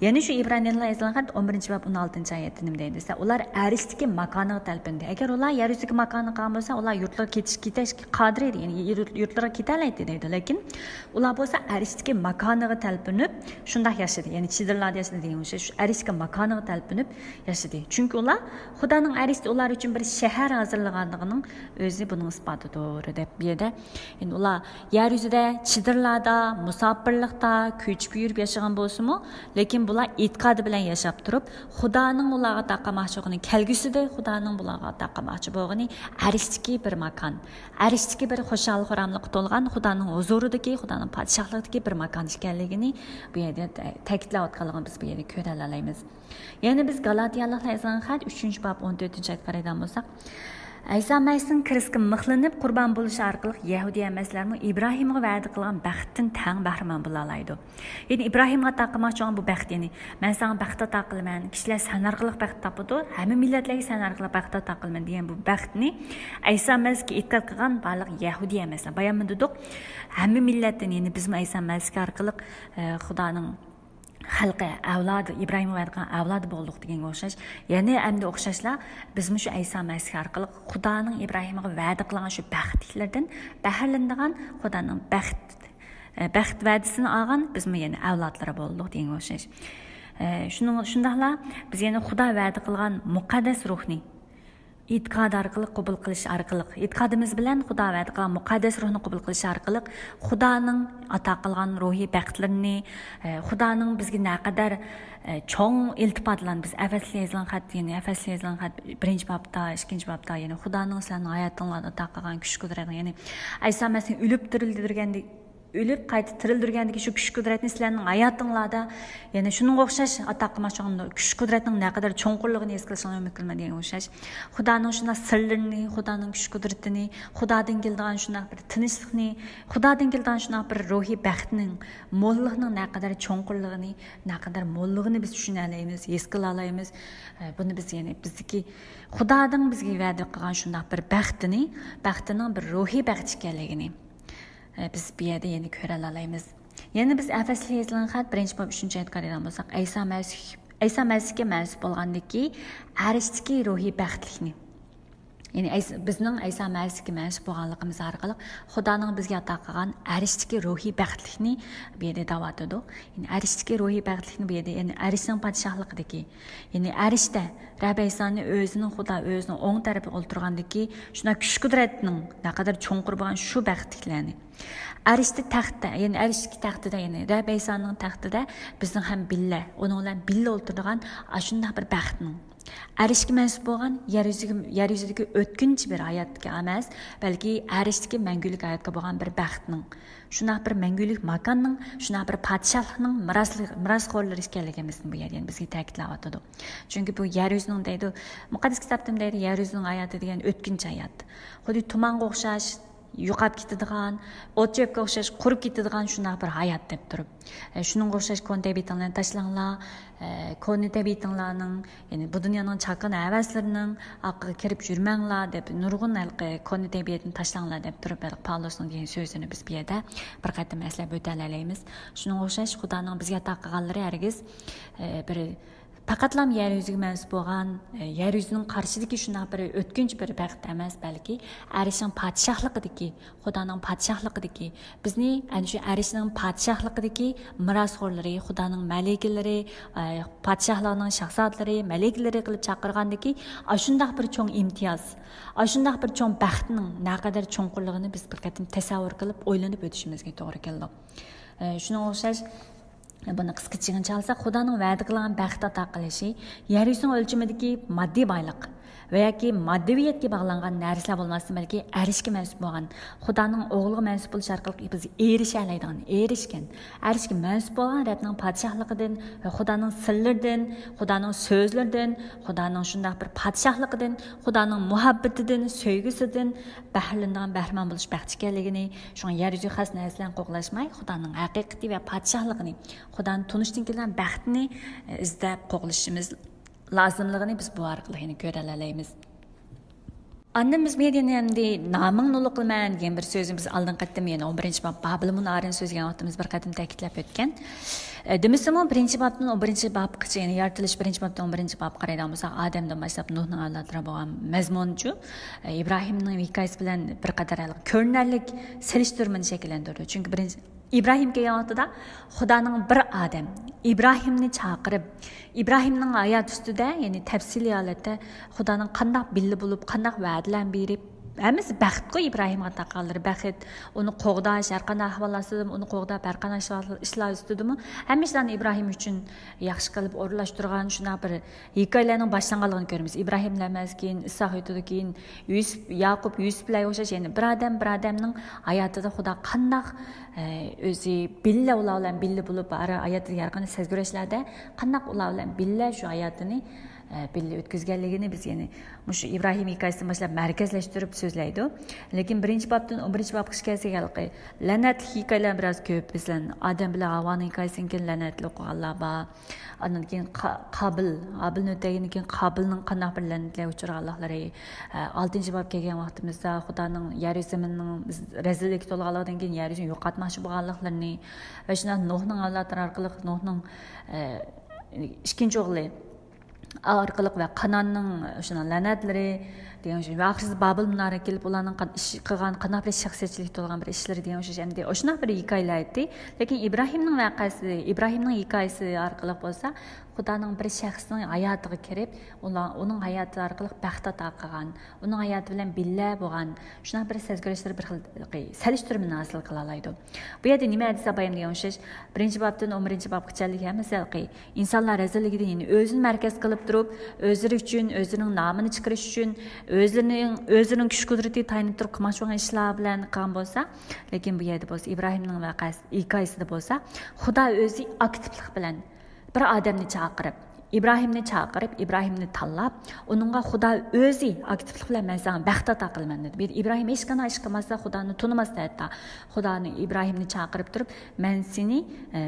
يەنە شۇ ئىبرانىيلار يېزىلغان خەت ئون بىرىنچى باب ئون ئالتىنچى ئايەتتە نېمە دەيدۇ دېسە، ئۇلار ئەرشتىكى ماكانىغا تەلپۈندى. ئەگەر ئۇلار يەر يۈزىدىكى ماكانىغا قالغان بولسا، ئۇلار يۇرتلىرىغا كېتىش، كېتىش قادىر ئىدى، يەنى يۇرت-، يۇرتلىرىغا كېتەلەيتتى دەيدۇ. لېكىن ئۇلار بولسا ئەرشتىكى ماكانىغا تەلپۈنۈپ شۇنداق ياشىدى. يەنى چېدىرلاردا ياشىدى دېگەن ئوخشاش، شۇ ئەرشتىكى ماكانىغا تەلپۈنۈپ ياشىدى. چۈنكى ئۇلار خۇدانىڭ ئەرشتە ئۇلار ئۈچۈن بىر شەھەر ھازىرلىغانلىقىنىڭ ئۆزى بۇنىڭ ئىسپاتىدۇر، دەپ بۇ يەردە، يەنى ئۇلار يەر يۈزىدە چېدىرلاردا، مۇساپىرلىقتا، كۆچۈپ يۈرۈپ ياشىغان بولسىمۇ، لېكىن بۇلار ئېتىقادى بىلەن ياشاپ تۇرۇپ، خۇدانىڭ ئۇلارغا ئاتاقالماقچى بولغىنى كەلگۈسىدە، خۇدانىڭ بۇلارغا ئاتاقالماقچى بولغىنى ئەرشتىكى بىر ماكان. ئەرشتىكى بىر خۇشال-خۇراملىققا تولغان خۇدانىڭ ھۇزۇرىدىكى، خۇدانىڭ پادىشاھلىقىدىكى بىر ماكان ئىكەنلىكىنى بۇ يەردە تە-، تەكىتلەۋاتقانلىقىنى بىز بۇ يەردە كۆرەلەيمىز. يەنە بىز گالاتىيالىقلار يازغان خەت، ئۈچىنچى باب، ئون تۆتىنچى ئايەتكە قارايدىغان بولساق، ئەيسا مەسىھنىڭ كىرىستىگە مىخلىنىپ قۇربان بولۇشى ئارقىلىق يەھۇدىي ئەمەسلەرمۇ ئىبراھىمغا ۋەدە قىلغان بەختتىن تەڭ بەھرىمەن بولالايدۇ. يەنى ئىبراھىمغا ئاتا قىلماقچى بولغان بۇ بەخت، يەنى مەن ساڭا بەخت ئاتا قىلىمەن، كىشىلەر سەن ئارقىلىق بەخت تاپىدۇ، ھەممە مىللەتلەرگە سەن ئارقىلىق بەخت ئاتا قىلىمەن دېگەن بۇ بەختنى ئەيسا مەسىھكە ئېتىقاد قىلغان بارلىق يەھۇدىي ئەمەسلەر. بايان دېدۇق، ھەممە مىللەتتىن، يەنى بىزمۇ ئەيسا مەسىھ ئارقىلىق، ئە، خۇدانىڭ خەلقى، ئەۋلادى، ئىبراھىمغا ۋەدە قىلغان ئەۋلادى بولدۇق دېگەنگە ئوخشاش. يەنە ئەمدى ئوخشاشلا بىزمۇ شۇ ئەيسا مەسىھ ئارقىلىق خۇدانىڭ ئىبراھىمغا ۋەدە قىلغان شۇ بەختلىكلىرىدىن بەھرىلىنىدىغان، خۇدانىڭ بەخت، ئە، بەخت ۋەدىسىنى ئالغان بىزمۇ يەنە ئەۋلادلىرى بولدۇق دېگەنگە ئوخشاش. ئە، شۇنىڭ، شۇنداقلا بىز يەنە خۇدا ۋەدە قىلغان مۇقەددەس روھنى ئېتىقاد ئارقىلىق قوبۇل قىلىش ئارقىلىق، ئېتىقادىمىز بىلەن خۇدا ۋەدە قىلغان مۇقەددەس روھنى قوبۇل قىلىش ئارقىلىق خۇدانىڭ ئاتا قىلغان روھىي بەختلىرىنى، ئە، خۇدانىڭ بىزگە نەقەدەر، ئە، چوڭ ئىلتىپاتلارنى بىز ئەفەسلەرگە يېزىلغان خەت، يەنى ئەفەسلەرگە يېزىلغان خەت بىرىنچى بابتا، ئىككىنچى بابتا، يەنى خۇدانىڭ سىلەرنىڭ ھاياتىڭلاردا ئاتا قىلغان كۈچ قۇدرەتنى، يەنى ئەيسا مەسىھنى ئۆلۈپ تىرىلدۈرگەندە، ئۆلۈپ قايتا تىرىلدۈرگەندىكى شۇ كۈچ قۇدرەتنى سىلەرنىڭ ھاياتىڭلاردا يەنە شۇنىڭغا ئوخشاش ئاتا قىلماقچى بولغان كۈچ قۇدرەتنىڭ نەقەدەر چوڭقۇرلۇقىنى ھېس قىلىشىڭلارنى ئۈمىد قىلىمەن دېگەن ئوخشاش. خۇدانىڭ شۇنداق سىرلىرىنى، خۇدانىڭ كۈچ قۇدرىتىنى، خۇدادىن كېلىدىغان شۇنداق بىر تىنچلىقنى، خۇدادىن كېلىدىغان شۇنداق بىر روھىي بەختنىڭ، موللۇقنىڭ نەقەدەر چوڭقۇرلۇقىنى، نەقەدەر موللۇقىنى بىز چۈشىنەلەيمىز، ھېس قىلالايمىز. ئە، بۇنى بىز يەنى بىزدىكى خۇدانىڭ بىزگە ۋەدە قىلغان شۇنداق بىر بەختىنى، بەختىنىڭ بىر روھىي بەخت ئىكەنلىكىنى، ئە، بىز بۇ يەردە يەنە كۆرەلەيمىز. يەنە بىز ئەفەسلەرگە يېزىلغان خەت بىرىنچى باب ئۈچىنچى ئايەتكە قارايدىغان بولساق، ئەيسا مەسىھ، ئەيسا مەسىھكە مەنسۇپ بولغاندىكى ئەرشتىكى روھىي بەختلىكنى، يەنى ئەيس-، بىزنىڭ ئەيسا مەسىھكە مەنسۇپ بولغانلىقىمىز ئارقىلىق خۇدانىڭ بىزگە ئاتا قىلغان ئەرشتىكى روھىي بەختلىكنى بۇ يەردە دەۋاتىدۇ. يەنى ئەرشتىكى روھىي بەختلىكنى بۇ يەردە، يەنى ئەرشنىڭ پادىشاھلىقىدىكى، يەنى ئەرشتە رەب ئەيسانى ئۆزىنىڭ خۇدا، ئۆزىنىڭ ئوڭ تەرىپىگە ئولتۇرغاندىكى شۇنداق كۈچ قۇدرەتنىڭ نەقەدەر چوڭقۇر بولغان شۇ بەختلىكلەرنى. ئەرشتە تەختتە، يەنى ئەرشتىكى تەختىدە، يەنى رەب ئەيسانىڭ تەختىدە بىزنىڭ ھەم بىللە، ئۇنىڭ بىلەن بىللە ئولتۇرىدىغان ئاشۇنداق بىر بەختنىڭ. ئەرشكە مەنسۇپ بولغان، يەر يۈزىگە، يەر يۈزىدىكى ئۆتكۈنچى بىر ھاياتتىكى ئەمەس، بەلكى ئەرشتىكى مەڭگۈلۈك ھاياتقا بولغان بىر بەختنىڭ، شۇنداق بىر مەڭگۈلۈك ماكاننىڭ، شۇنداق بىر پادىشاھلىقنىڭ مىراسلىق-، مىراسخورلىرى ئىكەنلىكىمىزنى بۇ يەردە يەنە بىزگە تەكىتلەۋاتىدۇ. چۈنكى بۇ يەر يۈزىنىڭ دەيدۇ، مۇقەددەس كىتابتىمۇ دەيدۇ، يەر يۈزىنىڭ ھاياتى دېگەن ئۆتكۈنچى ھايات. خۇددى تۇمانغا ئوخشاش، يوقاپ كېتىدىغان، ئوت چۆپكە ئوخشاش قۇرۇپ كېتىدىغان شۇنداق بىر ھايات دەپ تۇرۇپ. ئە، شۇنىڭغا ئوخشاش كونا تەبىئىتىڭلارنى تاشلاڭلار، ئە، كونا تەبىئىتىڭلارنىڭ، يەنى بۇ دۇنيانىڭ چاكىنا ھەۋەسلىرىنىڭ ئارقىغا كىرىپ يۈرمەڭلار دەپ، نۇرغۇن ھېلىقى كونا تەبىئەتنى تاشلاڭلار دەپ تۇرۇپ، ھېلىقى پاۋلۇسنىڭ دېگەن سۆزىنى بىز بۇ يەردە بىر قېتىم ئەسلەپ ئۆتەلەيمىز. شۇنىڭغا ئوخشاش خۇدانىڭ بىزگە ئاتا قىلغانلىرى ھەرگىز، ئە، بىر پەقەتلا يەر يۈزىگە مەنسۇپ بولغان، ئە، يەر يۈزىنىڭ قارشىسىدىكى شۇنداق بىر ئۆتكۈنچى بىر بەخت ئەمەس، بەلكى ئەرشنىڭ پادىشاھلىقىدىكى، خۇدانىڭ پادىشاھلىقىدىكى، بىزنى ئەنە شۇ ئەرشنىڭ پادىشاھلىقىدىكى مىراسخورلىرى، خۇدانىڭ مەلىكىلىرى، ئە، پادىشاھلارنىڭ شاھزادىلىرى، مەلىكىلىرى قىلىپ چاقىرغاندىكى ئاشۇنداق بىر چوڭ ئىمتىياز، ئاشۇنداق بىر چوڭ بەختنىڭ نەقەدەر چوڭقۇرلۇقىنى بىز بىر قېتىم تەسەۋۋۇر قىلىپ، ئويلىنىپ ئۆتۈشىمىزگە توغرا كېلىدۇ. ئە، شۇنىڭغا ئوخشاش، بۇنى قىسقىچىغىنە چالساق، خۇدانىڭ ۋەدە قىلغان بەخت ئاتا قىلىشى يەر يۈزىنىڭ ئۆلچىمىدىكى ماددىي بايلىق ۋە ياكى ماددىيەتكە باغلانغان نەرسىلەر بولماستىن، بەلكى ئەرشكە مەنسۇپ بولغان، خۇدانىڭ ئوغلىغا مەنسۇپ بولۇش ئارقىلىق بىز ئېرىشەلەيدىغان، ئېرىشكەن، ئەرشكە مەنسۇپ بولغان رەبنىڭ پادىشاھلىقىدىن ۋە خۇدانىڭ سىرلىرىدىن، خۇدانىڭ سۆزلىرىدىن، خۇدانىڭ شۇنداق بىر پادىشاھلىقىدىن، خۇدانىڭ مۇھەببىتىدىن، سۆيگۈسىدىن بەھرىلىنىدىغان، بەھرىمەن بولۇش بەخت ئىكەنلىكىنى، شۇڭا يەر يۈزى خاس نەرسىلەرنى قوغلاشماي، خۇدانىڭ ھەقىقىتى ۋە پادىشاھلىقىنى، خۇدانى تونۇشتىن كېلىدىغان بەختنى، ئە، ئىزدەپ قوغلىشىمىز لازىملىقىنى بىز بۇ ئارقىلىق يەنە كۆرەلەيمىز. ئاندىن بىز بۇ يەردە يەنە ئەمدى نامىڭنى ئۇلۇغ قىلىمەن دېگەن بىر سۆزنى بىز ئالدىنقى قېتىم يەنە ئون بىرىنچى باب بابىلمۇن ئارىنى سۆزلىگەن ۋاقتىمىز بىر قېتىم تەكىتلەپ ئۆتكەن. ئە، دېمىسىمۇ، بىرىنچى بابتىن ئون بىرىنچى بابقىچە، يەنى يارىتىلىش بىرىنچى بابتىن ئون بىرىنچى بابقا قارايدىغان بولساق، ئادەمدىن باشلاپ نۇھنىڭ ئەۋلادلىرىغا بولغان مەزمۇنچۇ، ئە، ئىبراھىمنىڭ ھېكايىسى بىلەن بىر قەدەر ھېلىقى كۆرۈنەرلىك سېلىشتۇرمىنى شەكىللەندۈرىدۇ. چۈنكى بىرىنچى، ئىبراھىم كەلگەن ۋاقتىدا خۇدانىڭ بىر ئادەم ئىبراھىمنى چاقىرىپ، ئىبراھىمنىڭ ھاياتى ئۈستىدە، يەنى تەپسىلىي ھالەتتە خۇدانىڭ قانداق بىللە بولۇپ، قانداق ۋەدىلەرنى بېرىپ، ھەممىسى بەختكۇ ئىبراھىمغا ئاتا قالدۇر، بەخت، ئۇنى قوغداش، ھەر قانداق ئەھۋال ئاستىدىمۇ، ئۇنى قوغداپ، ھەر قانداق ئىشلار ئۈستىدىمۇ، ھەممە ئىشلارنى ئىبراھىم ئۈچۈن ياخشى قىلىپ ئورۇنلاشتۇرغان شۇنداق بىر ھېكايىلەرنىڭ باشلانغانلىقىنى كۆرىمىز. ئىبراھىمدىن ئەمەس، كېيىن ئىسھاق ئۆتىدۇ، كېيىن يۈسۈپ، ياقۇپ، يۈسۈپ بىلەن ئوخشاش، يەنى بىر ئادەم، بىر ئادەمنىڭ ھاياتىدا خۇدا قانداق، ئە، ئۆزى بىللە، ئۇلار بىلەن بىللە بولۇپ، ھاياتىدىكى ھەر قانداق سەزگۈرۈشلەردە قانداق ئۇلار بىلەن بىللە شۇ ھاياتىنى، ئە، بىللە ئۆتكۈزگەنلىكىنى بىز يەنى مۇشۇ ئىبراھىم ھېكايىسىدىن باشلاپ مەركەزلەشتۈرۈپ سۆزلەيدۇ. لېكىن بىرىنچى بابتىن ئون بىرىنچى بابقىچە كەلسەك، ھېلىقى لەنەتلىك ھېكايىلەر بىراز كۆپ. مەسىلەن، ئادەم بىلەن ھاۋانىڭ ھېكايىسىدىن كېيىن لەنەتلىك ئوقۇغانلار بار. ئاندىن كېيىن قا-، قابىل، ھابىلنى ئۆلتۈرگەندىن كېيىن قابىلنىڭ قانداق بىر لەنەتلەرگە ئۇچرىغانلىقلىرى، ئە، ئالتىنچى باب كەلگەن ۋاقتىمىزدا خۇدانىڭ يەر يۈزى زېمىننىڭ رەزىللىككە تولغانلىقىدىن كېيىن يەر يۈزىنى يوقاتماقچى بولغانلىقلىرىنى ۋە شۇنداق نۇھنىڭ ئەۋلادلىرى ئارقىلىق نۇھنىڭ، ئە، ئىككىنچى ئوغلى ئارقىلىق ۋە قاناننىڭ شۇنداق لەنەتلىرى دېگەن شۇ، ۋە ئاخىرسىدا بابىل مۇنارىغا كېلىپ ئۇلارنىڭ قان-، ئىش قىلغان قانداق بىر شەخسىيەتچىلىككە تولغان بىر ئىشلىرى دېگەن ئوخشاش ئەمدى ئاشۇنداق بىر ھېكايىلەر ئېيتتى. لېكىن ئىبراھىمنىڭ ۋەقەسى، ئىبراھىمنىڭ ھېكايىسى ئارقىلىق بولسا خۇدانىڭ بىر شەخسنىڭ ھاياتىغا كىرىپ، ئۇلار، ئۇنىڭ ھاياتى ئارقىلىق بەخت ئاتا قىلغان، ئۇنىڭ ھاياتى بىلەن بىللە بولغان شۇنداق بىر سەزگۈرۈشلىرى بىر خىل سېلىشتۇرمىنى ھاسىل قىلالايدۇ. بۇ يەردە نېمە ھەدىس ئاپايىم دېگەن ئوخشاش، بىرىنچى بابتىن ئون بىرىنچى بابقىچە ھەممىسى ھېلىقى ئىنسانلار رەزىللىكىدىن، يەنى ئۆزىنى مەركەز قىلىپ تۇرۇپ، ئۆزلىرى ئۈچۈن، ئۆزىنىڭ نامىنى چىقىرىش ئۈچۈن، ئۆزلىرىنىڭ، ئۆزىنىڭ كۈچ قۇدرىتىگە تايىنىپ تۇرۇپ قىلماقچى بولغان ئىشلار بىلەن قىلغان بولسا، لېكىن بۇ يەردە بولسا ئىبراھىمنىڭ ۋەقەسى، ھېكايىسىدا بولسا خۇدا ئۆزى ئاكتىپلىق بىلەن بىر ئادەمنى چاقىرىپ، ئىبراھىمنى چاقىرىپ، ئىبراھىمنى تاللاپ، ئۇنىڭغا خۇدا ئۆزى ئاكتىپلىق بىلەن مەن ساڭا بەخت ئاتا قىلىمەن دېدى. بۇ يەردە ئىبراھىم ھېچقانداق ئىش قىلماستا، خۇدانى تونۇماستا ھەتتا. خۇدانى، ئىبراھىمنى چاقىرىپ تۇرۇپ، مەن سېنى، ئە،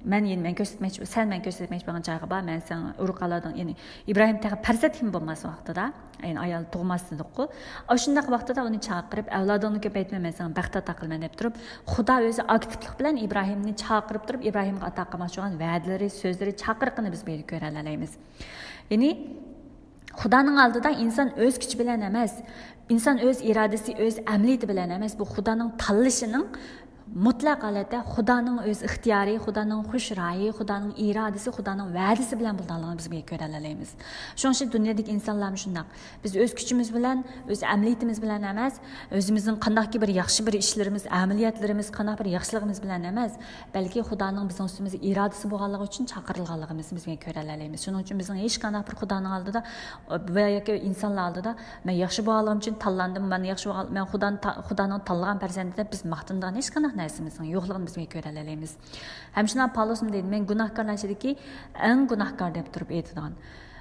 مەن يەنە مەن كۆرسەتمەكچى، سەن مەن كۆرسەتمەكچى بولغان جايغا بار، مەن ساڭا ئۇرۇق ئالادىڭ، يەنى ئىبراھىم تېخى پەرزەنت ھېم بولماس ۋاقتىدا، يەنى ئايال تۇغماس دېدۇققۇ. ئاشۇنداق ۋاقتىدا ئۇنى چاقىرىپ، ئەۋلادىڭنى كۆپەيتمە، مەن ساڭا بەخت ئاتا قىلىمەن دەپ تۇرۇپ، خۇدا ئۆزى ئاكتىپلىق بىلەن ئىبراھىمنى چاقىرىپ تۇرۇپ، ئىبراھىمغا ئاتا قىلماقچى بولغان ۋەدىلىرى، سۆزلىرى، چاقىرىقىنى بىز بۇ يەردە كۆرەلەيمىز. يەنى خۇدانىڭ ئالدىدا ئىنسان ئۆز كۈچى بىلەن ئەمەس، ئىنسان ئۆز ئىرادىسى، ئۆز ئەمەلىيىتى بىلەن ئەمەس، بۇ خۇدانىڭ تاللىشىنىڭ مۇتلەق ھالەتتە خۇدانىڭ ئۆز ئىختىيارى، خۇدانىڭ خۇش رايى، خۇدانىڭ ئىرادىسى، خۇدانىڭ ۋەدىسى بىلەن بولىدىغانلىقىنى بىز بۇ يەردە كۆرەلەيمىز. شۇنىڭ ئۈچۈن دۇنيادىكى ئىنسانلارمۇ شۇنداق. بىز ئۆز كۈچىمىز بىلەن، ئۆز ئەمەلىيىتىمىز بىلەن ئەمەس، ئۆزىمىزنىڭ قانداقكى بىر ياخشى بىر ئىشلىرىمىز، ئەمەلىيەتلىرىمىز، قانداق بىر ياخشىلىقىمىز بىلەن ئەمەس، بەلكى خۇدانىڭ بىزنىڭ ئۈستىمىزدە ئىرادىسى بولغانلىقى ئۈچۈن چاقىرىلغانلىقىمىزنى بىز كۆرەلەيمىز. شۇنىڭ ئۈچۈن بىزنىڭ ھېچقانداق بىر خۇدانىڭ ئالدىدا ۋە ياكى ئىنسانلار ئالدىدا، مەن ياخشى بولغانلىقىم ئۈچۈن تاللاندىم، مەن ياخشى بولغان، مەن خۇدانى تا-، خۇدانىڭ تاللىغان پەرزەنتى دەپ بىز ماختىنىدىغان ھېچقانداق نەرسىمىزنىڭ يوقلۇقىنى بىز كۆرەلەيمىز. ھەم شۇنداق پالۇسمۇ دەيدۇ، مەن گۇناھكارلار ئىچىدىكى ئەڭ گۇناھكار دەپ تۇرۇپ ئېيتىدىغان.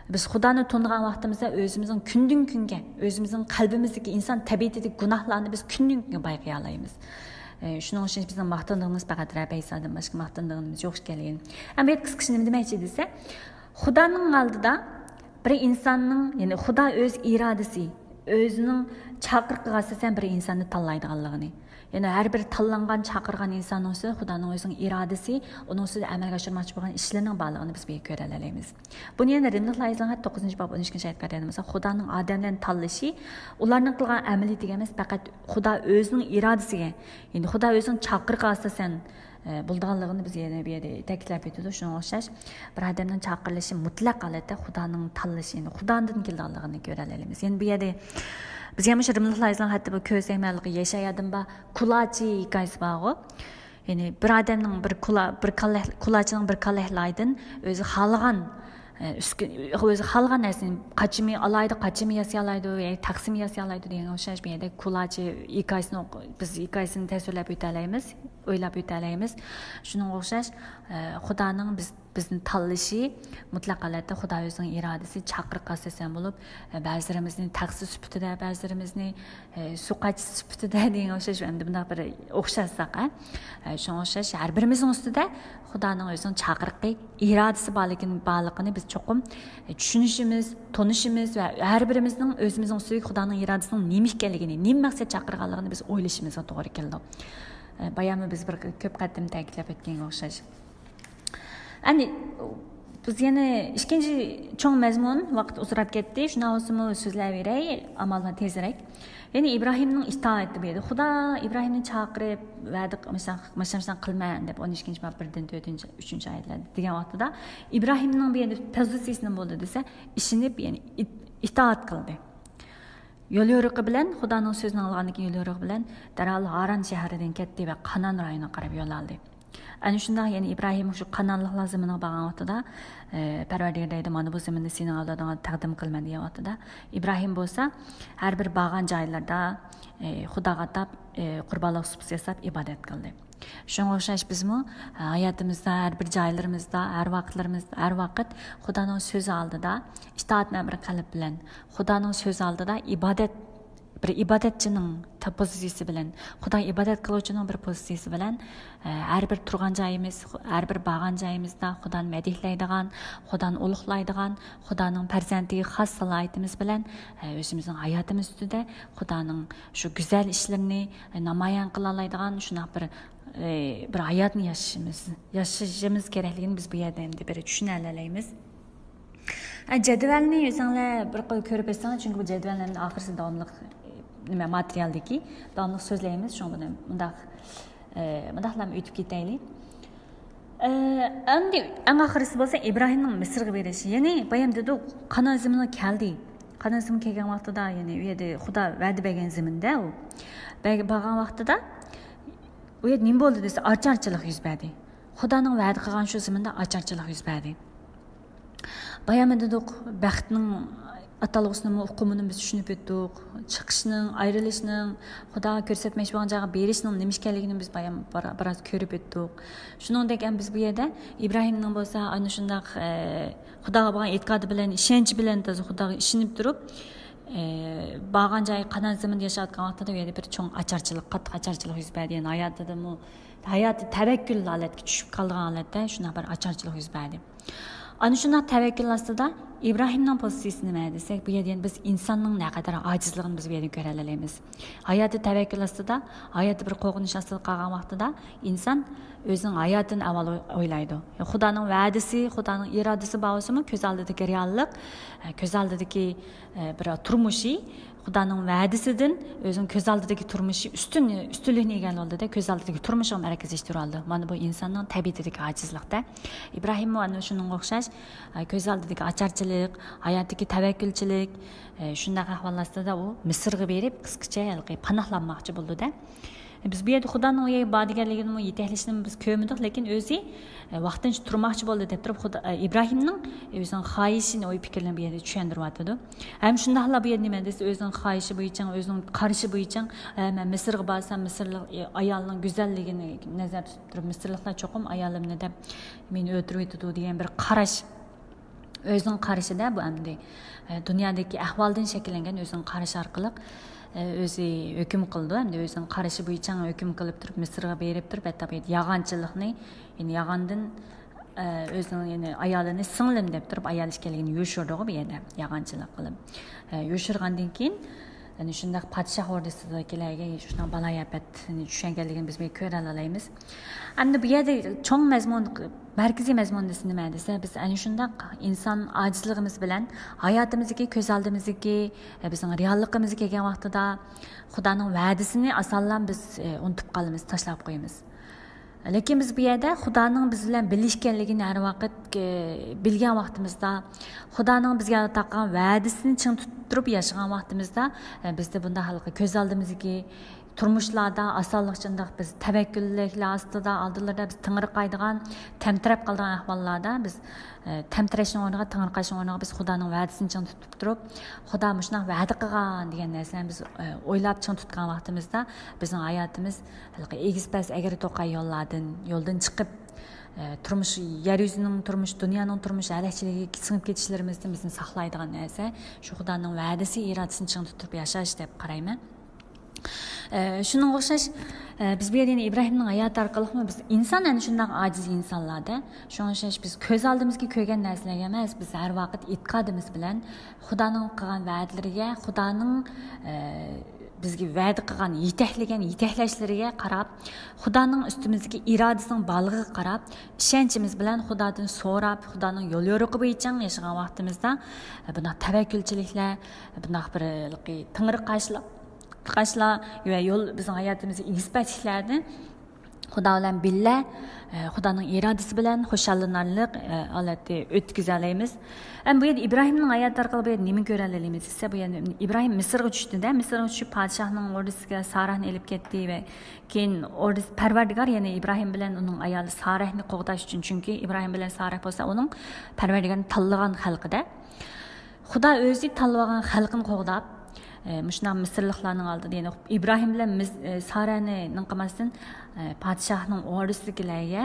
بىز خۇدانى تونۇغان ۋاقتىمىزدا ئۆزىمىزنىڭ كۈندىن كۈنگە، ئۆزىمىزنىڭ قەلبىمىزدىكى ئىنسان تەبىئىتىدىكى گۇناھلارنى بىز كۈندىن كۈنگە بايقىيالايمىز. ئە، شۇنىڭ ئۈچۈن بىزنىڭ ماختىنىدىغىنىمىز پەقەت رەب ئەيسادىن باشقا ماختىنىدىغىنىمىز يوق ئىكەنلىكىنى. ئەمما قىسقىچە نېمە دېمەكچى دېسە، خۇدانىڭ ئالدىدا بىر ئىنساننىڭ، يەنى خۇدا ئۆز ئىرادىسى، ئۆزىنىڭ چاقىرىقىغا ئاساسەن بىر ئىنساننى تاللايدىغانلىقىنى، يەنى ھەر بىر تاللانغان، چاقىرغان ئىنساننىڭ ئۈستىدە خۇدانىڭ ئۆزىنىڭ ئىرادىسى، ئۇنىڭ ئۈستىدە ئەمەلگە ئاشۇرماقچى بولغان ئىشلىرىنىڭ بارلىقىنى بىز بۇ يەردە كۆرەلەيمىز. بۇنى يەنە رىملىقلار يېزىلغان توققۇزىنچى باب ئون ئىككىنچى ئايەتكە قارايدىغان بولساق، خۇدانىڭ ئادەملەرنى تاللىشى، ئۇلارنىڭ قىلغان ئەمەلىيىتىگە ئەمەس، پەقەت خۇدا ئۆزىنىڭ ئىرادىسىگە، يەنى خۇدا ئۆزىنىڭ چاقىرىقىغا ئاساسەن، ئە، بولىدىغانلىقىنى بىز يەنە بۇ يەردە تەكىتلەپ ئۆتىدۇ. شۇنىڭغا ئوخشاش، بىر ئادەمنىڭ چاقىرىلىشى مۇتلەق ھالەتتە خۇدانىڭ تاللىشى، يەنى خۇدادىن كېلىدىغانلىقىنى كۆرەلەيمىز. يەنە بۇ يەردە بىز يەنە مۇشۇ رىملىقلار يېزىلغان، ھەتتا بۇ كۆرسەك مەلۇم يەشايادىن بار كۇلاچى ھېكايىسى بارغۇ. يەنى بىر ئادەمنىڭ بىر كۇلا-، بىر كاللە-، كۇلاچىنىڭ بىر كاللەكلايدىن ئۆزى خالىغان، ئە، ئۈسكۈ-، ئۆزى خالىغان نەرسىنى قاچىمى ئالايدۇ، قاچىمى ياسىيالايدۇ، يەنى تەخسىمۇ ياسىيالايدۇ دېگەنگە ئوخشاش، بۇ يەردە كۇلاچى ھېكايىسىنى ئوق-، بىز ھېكايىسىنى تەسۋىرلەپ ئۆتەلەيمىز، ئويلاپ ئۆتەلەيمىز. شۇنىڭغا ئوخشاش، ئە، خۇدانىڭ بىز، بىزنى تاللىشى مۇتلەق ھالەتتە خۇدا ئۆزىنىڭ ئىرادىسى، چاقىرىققا ئاساسەن بولۇپ، ئە، بەزىلىرىمىزنى تەخسە سۈپىتىدە، بەزىلىرىمىزنى ئە، سۇ قاچىسى سۈپىتىدە دېگەن ئوخشاش، ئەمدى بۇنداق بىر ئوخشاتساق، ئە، شۇڭا ئوخشاش ھەر بىرىمىزنىڭ ئۈستىدە خۇدانىڭ ئۆزىنىڭ چاقىرىقى، ئىرادىسى بارلىكىنى، بارلىقىنى بىز چوقۇم، ئە، چۈشىنىشىمىز، تونۇشىمىز ۋە ھەر بىرىمىزنىڭ ئۆزىمىزنىڭ ئۈستىدىكى خۇدانىڭ ئىرادىسىنىڭ نېمە ئىكەنلىكىنى، نېمە مەقسەت چاقىرغانلىقىنى بىز ئويلىشىمىزغا توغرا كېلىدۇ. ئە، باياممۇ بىز بىر كۆپ قېتىم تەكىتلەپ ئۆتكەنگە ئوخشاش. ئەنە، بىز يەنە ئىككىنچى چوڭ مەزمۇن، ۋاقىت ئۇزىراپ كەتتى، شۇنداق بولسىمۇ سۆزلەۋېرەي، ئامال بار تېزرەك. يەنى ئىبراھىمنىڭ ئىتائىتى بۇ يەردە. خۇدا ئىبراھىمنى چاقىرىپ، ۋەدە قىل-، مۇشۇنداق، مۇشۇنداق قىلمەن دەپ، ئون ئىككىنچى باب بىردىن تۆتىنچى، ئۈچىنچى ئايەتلەردە دېگەن ۋاقتىدا، ئىبراھىمنىڭ بۇ يەردە پوزىتسىيىسى نېمە بولدى دېسە، ئىشىنىپ، يەنى ئىت-، ئىتائەت قىلدى. يول يورۇقى بىلەن، خۇدانىڭ سۆزىنى ئاڭلىغاندىن كېيىن يول يورۇقى بىلەن دەرھال ھاران شەھىرىدىن كەتتى ۋە قانان رايونىغا قاراپ يول ئالدى. ئەنە شۇنداق يەنە ئىبراھىم شۇ قانانلىقلار زېمىنىغا بارغان ۋاقتىدا، ئى، پەرۋەردىگار دەيدۇ، مانا بۇ زېمىننى سېنىڭ ئەۋلادىڭغا تەقدىم قىلىمەن دېگەن ۋاقتىدا، ئىبراھىم بولسا ھەر بىر بارغان جايلىرىدا، ئى، خۇداغا ئاتاپ، ئى، قۇربانلىق سۇپىسى ياساپ ئىبادەت قىلدى. شۇنىڭغا ئوخشاش بىزمۇ ھاياتىمىزدا، ھەر بىر جايلىرىمىزدا، ھەر ۋاقىتلىرىمىزدا، ھەر ۋاقىت خۇدانىڭ سۆزى ئالدىدا ئىتائەتمەن بىر قەلب بىلەن، خۇدانىڭ سۆزى ئالدىدا ئىبادەت، بىر ئىبادەتچىنىڭ تا-، پوزىتسىيىسى بىلەن، خۇداغا ئىبادەت قىلغۇچىنىڭ بىر پوزىتسىيىسى بىلەن، ئە، ھەر بىر تۇرغان جايىمىز، ھەر بىر بارغان جايىمىزدا خۇدانى مەدھىيلەيدىغان، خۇدانى ئۇلۇغلايدىغان، خۇدانىڭ پەرزەنتىگە خاس سالاھىيىتىمىز بىلەن، ئە، ئۆزىمىزنىڭ ھاياتىمىز ئۈستىدە خۇدانىڭ شۇ گۈزەل ئىشلىرىنى، ئە، نامايان قىلالايدىغان شۇنداق بىر، ئە، بىر ھاياتنى ياشىشىمىز، ياشىشىمىز كېرەكلىكىنى بىز بۇ يەردە ئەمدى بىر چۈشىنەلەيمىز. ئە، جەدۋەلنى ئۆزۈڭلار بىر قول كۆرۈپ ئۆتسەڭلار، چۈنكى بۇ جەدۋەلنىڭ ئاخىرسى داۋاملىق، ئە، نېمە، ماتېرىيالدىكى داۋاملىق سۆزلەيمىز، شۇڭا بۇنى مۇنداق، ئە، مۇنداقلارمۇ ئۆتۈپ كېتەيلى. ئە، ئەمدى ئەڭ ئاخىرسى بولسا ئىبراھىمنىڭ مىسىرغا بېرىشى. يەنى بايام دېدۇق، قانان زېمىنغا كەلدى. قانان زېمىنغا كەلگەن ۋاقتىدا، يەنى ئۇ يەردە خۇدا ۋەدە بەرگەن زېمىندا ئۇ. بەرگە-، بارغان ۋاقتىدا ئۇ يەردە نېمە بولدى دېسە، ئاچارچىلىق يۈز بەردى. خۇدانىڭ ۋەدە قىلغان شۇ زېمىندا ئاچارچىلىق يۈز بەردى. بايام دېدۇق، بەختنىڭ ئاتالغۇسىنىمۇ، ئۇقۇمىنىمۇ بىز چۈشىنىپ ئۆتتۇق. چىقىشنىڭ، ئايرىلىشنىڭ، خۇداغا كۆرسەتمەكچى بولغان جايغا بېرىشنىڭ نېمە ئىكەنلىكىنى بىز بايام بىر-، بىراز كۆرۈپ ئۆتتۇق. شۇنىڭدەك ھەم بىز بۇ يەردە ئىبراھىمنىڭ بولسا ئەنە شۇنداق، ئە، خۇداغا بولغان ئېتىقادى بىلەن، ئىشەنچى بىلەن تازا خۇداغا ئىشىنىپ تۇرۇپ، ئە، بارغان جايى قانان زېمىندا ياشاۋاتقان ۋاقتىدا بۇ يەردە بىر چوڭ ئاچارچىلىق، قاتتىق ئاچارچىلىق يۈز بەردى. يەنى ھاياتىدىمۇ، ھاياتى تەۋەككۈل ھالەتكە چۈشۈپ قالىدىغان ھالەتتە شۇنداق بىر ئاچارچىلىق يۈز بەردى. ئانا شۇنداق تەۋەككۈل ئاستىدا ئىبراھىمنىڭ پوزىتسىيىسى نېمە دېسەك، بۇ يەردە يەنە بىز ئىنساننىڭ نەقەدەر ئاجىزلىقىنى بىز بۇ يەردىن كۆرەلەيمىز. ھاياتى تەۋەككۈل ئاستىدا، ھاياتى بىر قورقۇنچ ئاستىدا قالغان ۋاقتىدا ئىنسان ئۆزىنىڭ ھاياتىنى ئاۋۋال ئوي-، ئويلايدۇ. خۇدانىڭ ۋەدىسى، خۇدانىڭ ئىرادىسى بار بولسىمۇ، كۆز ئالدىدىكى رېئاللىق، كۆز ئالدىدىكى، ئە، بىر تۇرمۇشى، خۇدانىڭ ۋەدىسىدىن ئۆزىنىڭ كۆز ئالدىدىكى تۇرمۇشى ئۈستۈن، ئۈستۈنلۈكنى ئىگىلەۋالدىدە، كۆز ئالدىدىكى تۇرمۇشىغا مەركەزلەشتۈرۈۋالىدۇ. مانا بۇ ئىنساننىڭ تەبىئىتىدىكى ئاجىزلىقتا. ئىبراھىممۇ ئەنە شۇنىڭغا ئوخشاش، ئە، كۆز ئالدىدىكى ئاچارچىلىق، ھاياتتىكى تەۋەككۈلچىلىك، ئە، شۇنداق ئەھۋال ئاستىدا ئۇ مىسىرغا بېرىپ، قىسقىچە ھېلىقى پاناھلانماقچى بولىدۇ-دە. بىز بۇ يەردە خۇدانىڭ ئۇ يەرگە بار دېگەنلىكىنىمۇ، يېتەكلىشىنىمۇ بىز كۆرمىدۇق، لېكىن ئۆزى، ئە، ۋاقتىنچە تۇرماقچى بولدى دەپ تۇرۇپ، خۇدا-، ئە، ئىبراھىمنىڭ ئۆزىنىڭ خاھىشىنى، ئوي پىكىرلىرىنى بۇ يەردە چۈشەندۈرۈۋاتىدۇ. ھەم شۇنداقلا بۇ يەردە نېمە دېسە، ئۆزىنىڭ خاھىشى بويىچە، ئۆزىنىڭ قارىشى بويىچە، ئە، مەن مىسىرغا بارسام، مىسىرلىق، ئە، ئايالنىڭ گۈزەللىكىنى نەزەردە تۇتۇپ تۇرۇپ، مىسىرلىقلار چوقۇم ئايالىمنى دەپ مېنى ئۆلتۈرۈۋېتىدۇ دېگەن بىر قاراش. ئۆزىنىڭ قارىشىدا بۇ ئەمدى، ئە، دۇنيادىكى ئەھۋالدىن شەكىللەنگەن ئۆزىنىڭ قارىشى ئارقىلىق، ئە، ئۆزى ھۆكۈم قىلىدۇ. ئەمدى ئۆزىنىڭ قارىشى بويىچە ھۆكۈم قىلىپ تۇرۇپ، مىسىرغا بېرىپ تۇرۇپ، ھەتتا بۇ يەردە يالغانچىلىقنى، يەنى يالغاندىن، ئە، ئۆزىنىڭ، يەنى ئايالىنى سىڭلىم دەپ تۇرۇپ، ئايال ئىكەنلىكىنى يوشۇرىدىغۇ بۇ يەردە، يالغانچىلىق قىلىپ. ئە، يوشۇرغاندىن كېيىن، يەنى شۇنداق پادىشاھ ئوردىسىدىكىلەرگە شۇنداق بالايىئاپەتنى چۈشەنگەنلىكىنى بىز بۇ يەردە كۆرەلەيمىز. ئەمدى بۇ يەردە چوڭ مەزمۇن، مەركىزىي مەزمۇن دېسە نېمە دېسە، بىز ئەنە شۇنداق ئىنسان ئاجىزلىقىمىز بىلەن ھاياتىمىزدىكى، كۆز ئالدىمىزدىكى، بىزنىڭ رېئاللىقىمىزغا كەلگەن ۋاقتىدا خۇدانىڭ ۋەدىسىنى ئاسانلا بىز، ئە، ئۇنتۇپ قالىمىز، تاشلاپ قويىمىز. لېكىن بىز بۇ يەردە خۇدانىڭ بىز بىلەن بىللە ئىكەنلىكىنى ھەر ۋاقىت، ئە، بىلگەن ۋاقتىمىزدا، خۇدانىڭ بىزگە تاقىغان ۋەدىسىنى چىڭ تۇتۇپ تۇرۇپ ياشىغان ۋاقتىمىزدا، ئە، بىزدە بۇنداق ھېلىقى كۆز ئالدىمىزدىكى تۇرمۇشلاردا ئاسانلىقچە ئۇنداق بىز تەۋەككۈللۈكلەر ئاستىدا، ئالدىلىرىدا بىز تېڭىرقايدىغان، تەمتىرەپ قالىدىغان ئەھۋاللاردا بىز، ئە، تەمتىرەشنىڭ ئورنىغا، تېڭىرقاشنىڭ ئورنىغا بىز خۇدانىڭ ۋەدىسىنى چىڭ تۇتۇپ تۇرۇپ، خۇدا مۇشۇنداق ۋەدە قىلغان دېگەن نەرسىلەرنى بىز، ئە، ئويلاپ چىڭ تۇتقان ۋاقتىمىزدا، بىزنىڭ ھاياتىمىز ھېلىقى ئېگىز-پەس، ئەگرى-توقاي يوللاردىن، يولدىن چىقىپ، ئە، تۇرمۇش، يەر يۈزىنىڭ تۇرمۇش، دۇنيانىڭ تۇرمۇش ھەلەكچىلىكىگە سىڭىپ كېتىشلىرىمىزدىن بىزنى ساقلايدىغان نەرسە شۇ خۇدانىڭ ۋەدىسى، ئىرادىسىنى چىڭ تۇتۇپ ياشاش دەپ قارايمەن. ئە، شۇنىڭغا ئوخشاش، ئە، بىز بۇ يەردە يەنە ئىبراھىمنىڭ ھاياتى ئارقىلىقمۇ بىز ئىنسان ئەنە شۇنداق ئاجىز ئىنسانلاردا. شۇنىڭغا ئوخشاش بىز كۆز ئالدىمىزدىكى كۆرگەن نەرسىلەرگە ئەمەس، بىز ھەر ۋاقىت ئېتىقادىمىز بىلەن خۇدانىڭ قىلغان ۋەدىلىرىگە، خۇدانىڭ، ئە، بىزگە ۋەدە قىلغان، يېتەكلىگەن يېتەكلەشلىرىگە قاراپ، خۇدانىڭ ئۈستىمىزدىكى ئىرادىسىنىڭ بارلىقىغا قاراپ، ئىشەنچىمىز بىلەن خۇدادىن سوراپ، خۇدانىڭ يول يورۇقى بويىچە ياشىغان ۋاقتىمىزدا، بۇنداق تەۋەككۈلچىلىكلەر، بۇنداق بىر تېڭىرقاشلىق، قاشلار ۋە يول بىزنىڭ ھاياتىمىزدا ئېگىز پەسلىكلەردىن خۇدا بىلەن بىللە، ئە، خۇدانىڭ ئىرادىسى بىلەن خۇشاللىنارلىق، ئە، ھالەتنى ئۆتكۈزەلەيمىز. ئەمما بۇ يەردە ئىبراھىمنىڭ ھاياتى ئارقىلىق بۇ يەردە نېمىنى كۆرەلەيمىز دېسە، بۇ يەردە ئىبراھىم مىسىرغا چۈشتى-دە، مىسىرغا چۈشۈپ پادىشاھنىڭ ئوردىسىگە ساراھنى ئېلىپ كەتتى ۋە كېيىن ئوردىسى پەرۋەردىگار يەنە ئىبراھىم بىلەن ئۇنىڭ ئايالى سارەھنى قوغداش ئۈچۈن، چۈنكى ئىبراھىم بىلەن سارەھ بولسا ئۇنىڭ پەرۋەردىگارنى تاللىغان خەلقى-دە. خۇدا ئۆزى تاللىۋالغان خەلقىنى قوغداپ، ئە، مۇشۇنداق مىسىرلىقلارنىڭ ئالدىدا، يەنى ئىبراھىم بىلەن مىس-، ئە، سارەنى نېمە قىلماستىن، ئە، پادىشاھنىڭ ئوردىسىدىكىلەرگە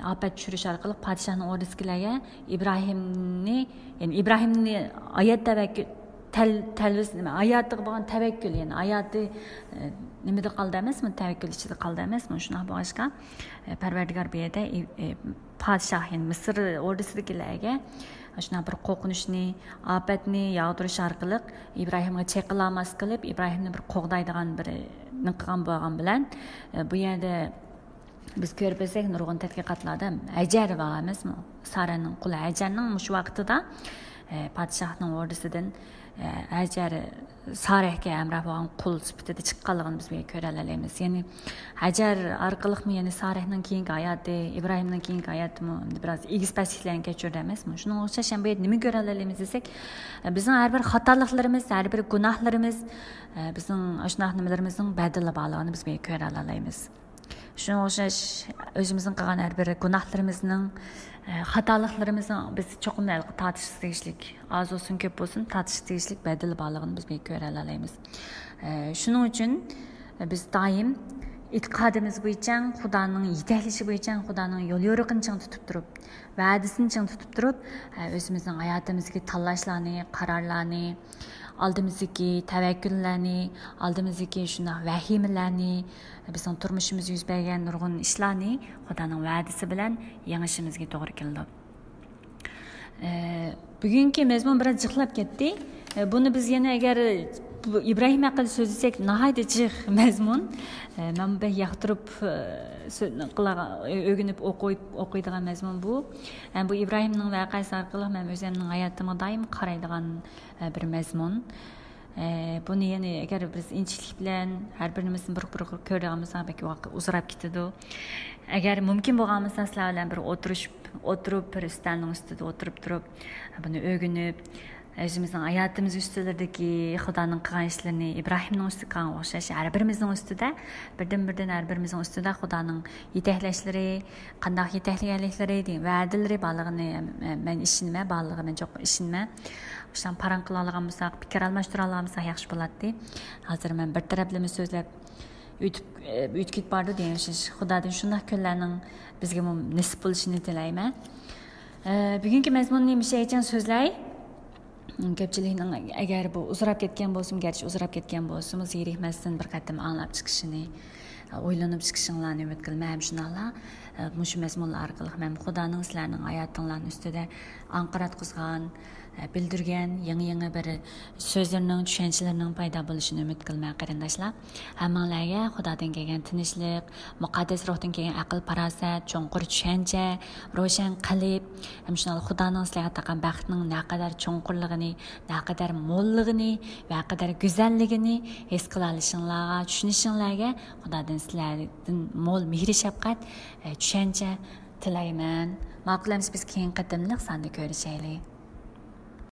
ئاپەت چۈشۈرۈش ئارقىلىق پادىشاھنىڭ ئوردىسىدىكىلەرگە ئىبراھىمنى، يەنى ئىبراھىمنى ھايات تەۋەككۈل، تەل-، تەلۋىز-، نېمە، ھاياتىغا بولغان تەۋەككۈل، يەنى ھاياتى، ئە، نېمىدە قالدى ئەمەسمۇ؟ تەۋەككۈل ئىچىدە قالدى ئەمەسمۇ؟ شۇنداق بولغاچقا، ئە، پەرۋەردىگار بۇ يەردە، ئى-، ئى-، پادىشاھ، يەنى مىسىر ئوردىسىدىكىلەرگە شۇنداق بىر قورقۇنچنى، ئاپەتنى ياغدۇرۇش ئارقىلىق ئىبراھىمغا چېقىلالماس قىلىپ، ئىبراھىمنى بىر قوغدايدىغان بىر نېمە قىلغان بولغان بىلەن، ئە، بۇ يەردە بىز كۆرۈپ بىلسەك، نۇرغۇن تەتقىقاتلاردا ھەجەر بار ئەمەسمۇ؟ سارەنىڭ قۇلى ھەجەرنىڭ مۇشۇ ۋاقتىدا، ئە، پادىشاھنىڭ ئوردىسىدىن، ئە، ھەجەر سارەھكە ھەمراھ بولغان قۇل سۈپىتىدە چىققانلىقىنى بىز بۇ يەردە كۆرەلەيمىز. يەنى ھەجەر ئارقىلىقمۇ، يەنى سارەھنىڭ كېيىنكى ھاياتى، ئىبراھىمنىڭ كېيىنكى ھاياتىمۇ ئەمدى بىراز ئېگىز پەسلىكلەرنى كەچۈردى ئەمەسمۇ؟ شۇنىڭغا ئوخشاش، يەنە بۇ يەردە نېمە كۆرەلەيمىز دېسەك، بىزنىڭ ھەر بىر خاتالىقلىرىمىز، ھەر بىر گۇناھلىرىمىز، بىزنىڭ ئاشۇنداق نېمىلىرىمىزنىڭ بەدىلى بارلىقىنى بىز بۇ يەردە كۆرەلەيمىز. شۇنىڭغا ئوخشاش، ئۆزىمىزنىڭ قىلغان ھەر بىر گۇناھلىرىمىزنىڭ، ئە، خاتالىقلىرىمىزنىڭ بىز چوقۇم ھەل قىلىپ تارتىشقا تېگىشلىك، ئاز بولسۇن، كۆپ بولسۇن، تارتىشقا تېگىشلىك بەدىلى بارلىقىنى بىز بۇ يەردە كۆرەلەيمىز. ئە، شۇنىڭ ئۈچۈن بىز دائىم ئېتىقادىمىز بويىچە، خۇدانىڭ يېتەكلىشى بويىچە، خۇدانىڭ يول يورۇقىنى چىڭ تۇتۇپ تۇرۇپ، ۋەدىسىنى چىڭ تۇتۇپ تۇرۇپ، ئە، ئۆزىمىزنىڭ ھاياتىمىزدىكى تاللاشلارنى، قارارلارنى، ئالدىمىزدىكى تەۋەككۈللەرنى، ئالدىمىزدىكى شۇنداق ۋەھىمىلەرنى، بىزنىڭ تۇرمۇشىمىزدا يۈز بەرگەن نۇرغۇن ئىشلارنى خۇدانىڭ ۋەدىسى بىلەن يېڭىشىمىزگە توغرا كېلىدۇ. ئە، بۈگۈنكى مەزمۇن بىراز جىقلاپ كەتتى. ئە، بۇنى بىز يەنە ئەگەر بۇ ئىبراھىم ھەققىدە سۆزلىسەك، ناھايىتى جىق مەزمۇن. ئە، مەن بەك ياقتۇرۇپ، ئە، سۆ-، قىلغان، ئۆگىنىپ ئوقۇي-، ئوقۇيدىغان مەزمۇن بۇ. ئە، بۇ ئىبراھىمنىڭ ۋەقەسى ئارقىلىق مەن ئۆزۈمنىڭ ھاياتىمغا دائىم قارايدىغان، ئە، بىر مەزمۇن. ئە، بۇنى يەنە ئەگەر بىز ئىنچىكىلىك بىلەن ھەر بىرىمىزنى بىر، بىر، بىر كۆرىدىغان بولساق، بەلكى ۋاقىت ئۇزىراپ كېتىدۇ. ئەگەر مۇمكىن بولغان بولسا، سىلەر بىلەن بىر ئولتۇرۇشۇپ، ئولتۇرۇپ، بىر ئۈستەلنىڭ ئۈستىدە ئولتۇرۇپ تۇرۇپ، بۇنى ئۆگىنىپ، ئۆزىمىزنىڭ ھاياتىمىز ئۈستىلىرىدىكى خۇدانىڭ قىلغان ئىشلىرىنى، ئىبراھىمنىڭ ئۈستىگە قىلغانغا ئوخشاش، ھەر بىرىمىزنىڭ ئۈستىدە، بىردىن-بىردىن ھەر بىرىمىزنىڭ ئۈستىدە خۇدانىڭ يېتەكلەشلىرى، قانداق يېتەكلىگەنلىكلىرى، دېگەن ۋەدىلىرى بارلىقىنى مەن ئىشىنىمەن، بارلىقىغا مەن چوقۇم ئىشىنىمەن. شۇنداق پاراڭ قىلالىغان بولساق، پىكىر ئالماشتۇرالىغان بولساق ياخشى بولاتتى. ھازىر مەن بىر تەرەپلىمە سۆزلەپ ئۆتۈپ، ئۆتۈپ كېتىپ بارىدۇ دېگەن ئوخشاش. خۇدادىن شۇنداق كۈنلەرنىڭ بىزگىمۇ نېسىپ بولۇشىنى تىلەيمەن. ئە، بۈگۈنكى مەزمۇننى مۇشۇ يەرگىچە سۆزلەي. كۆپچىلىكنىڭ ئەگەر بۇ ئۇزىراپ كەتكەن بولسىمۇ، گەرچە ئۇزىراپ كەتكەن بولسىمۇ، زېرىكمەستىن بىر قېتىم ئاڭلاپ چىقىشىنى، ئويلىنىپ چىقىشىڭلارنى ئۈمىد قىلىمەن. ھەم شۇنداقلا، ئە، مۇشۇ مەزمۇنلار ئارقىلىق مەن خۇدانىڭ سىلەرنىڭ ھاياتىڭلارنىڭ ئۈستىدە ئاڭقىراتقۇزغان، ئە، بىلدۈرگەن يېڭى-يېڭى بىر سۆزلىرىنىڭ، چۈشەنچىلىرىنىڭ پايدا بولۇشىنى ئۈمىد قىلىمەن، قېرىنداشلار. ھەممىڭلارگە خۇدادىن كەلگەن تىنچلىق، مۇقەددەس روھتىن كەلگەن ئەقىل-پاراسەت، چوڭقۇر چۈشەنچە، روشەن قەلب، ھەم شۇنداقلا خۇدانىڭ سىلەرگە ئاتىغان بەختنىڭ نەقەدەر چوڭقۇرلۇقىنى، نەقەدەر موللۇقىنى، نەقەدەر گۈزەللىكىنى ھېس قىلالىشىڭلارغا، چۈشىنىشىڭلارگە خۇدادىن سىلەردىن مول مېھرى-شەپقەت، ئە، چۈشەنچە تىلەيمەن. ماقۇل ئەمىسە، بىز كېيىنكى قېتىملىق ساندا كۆرۈشەيلى.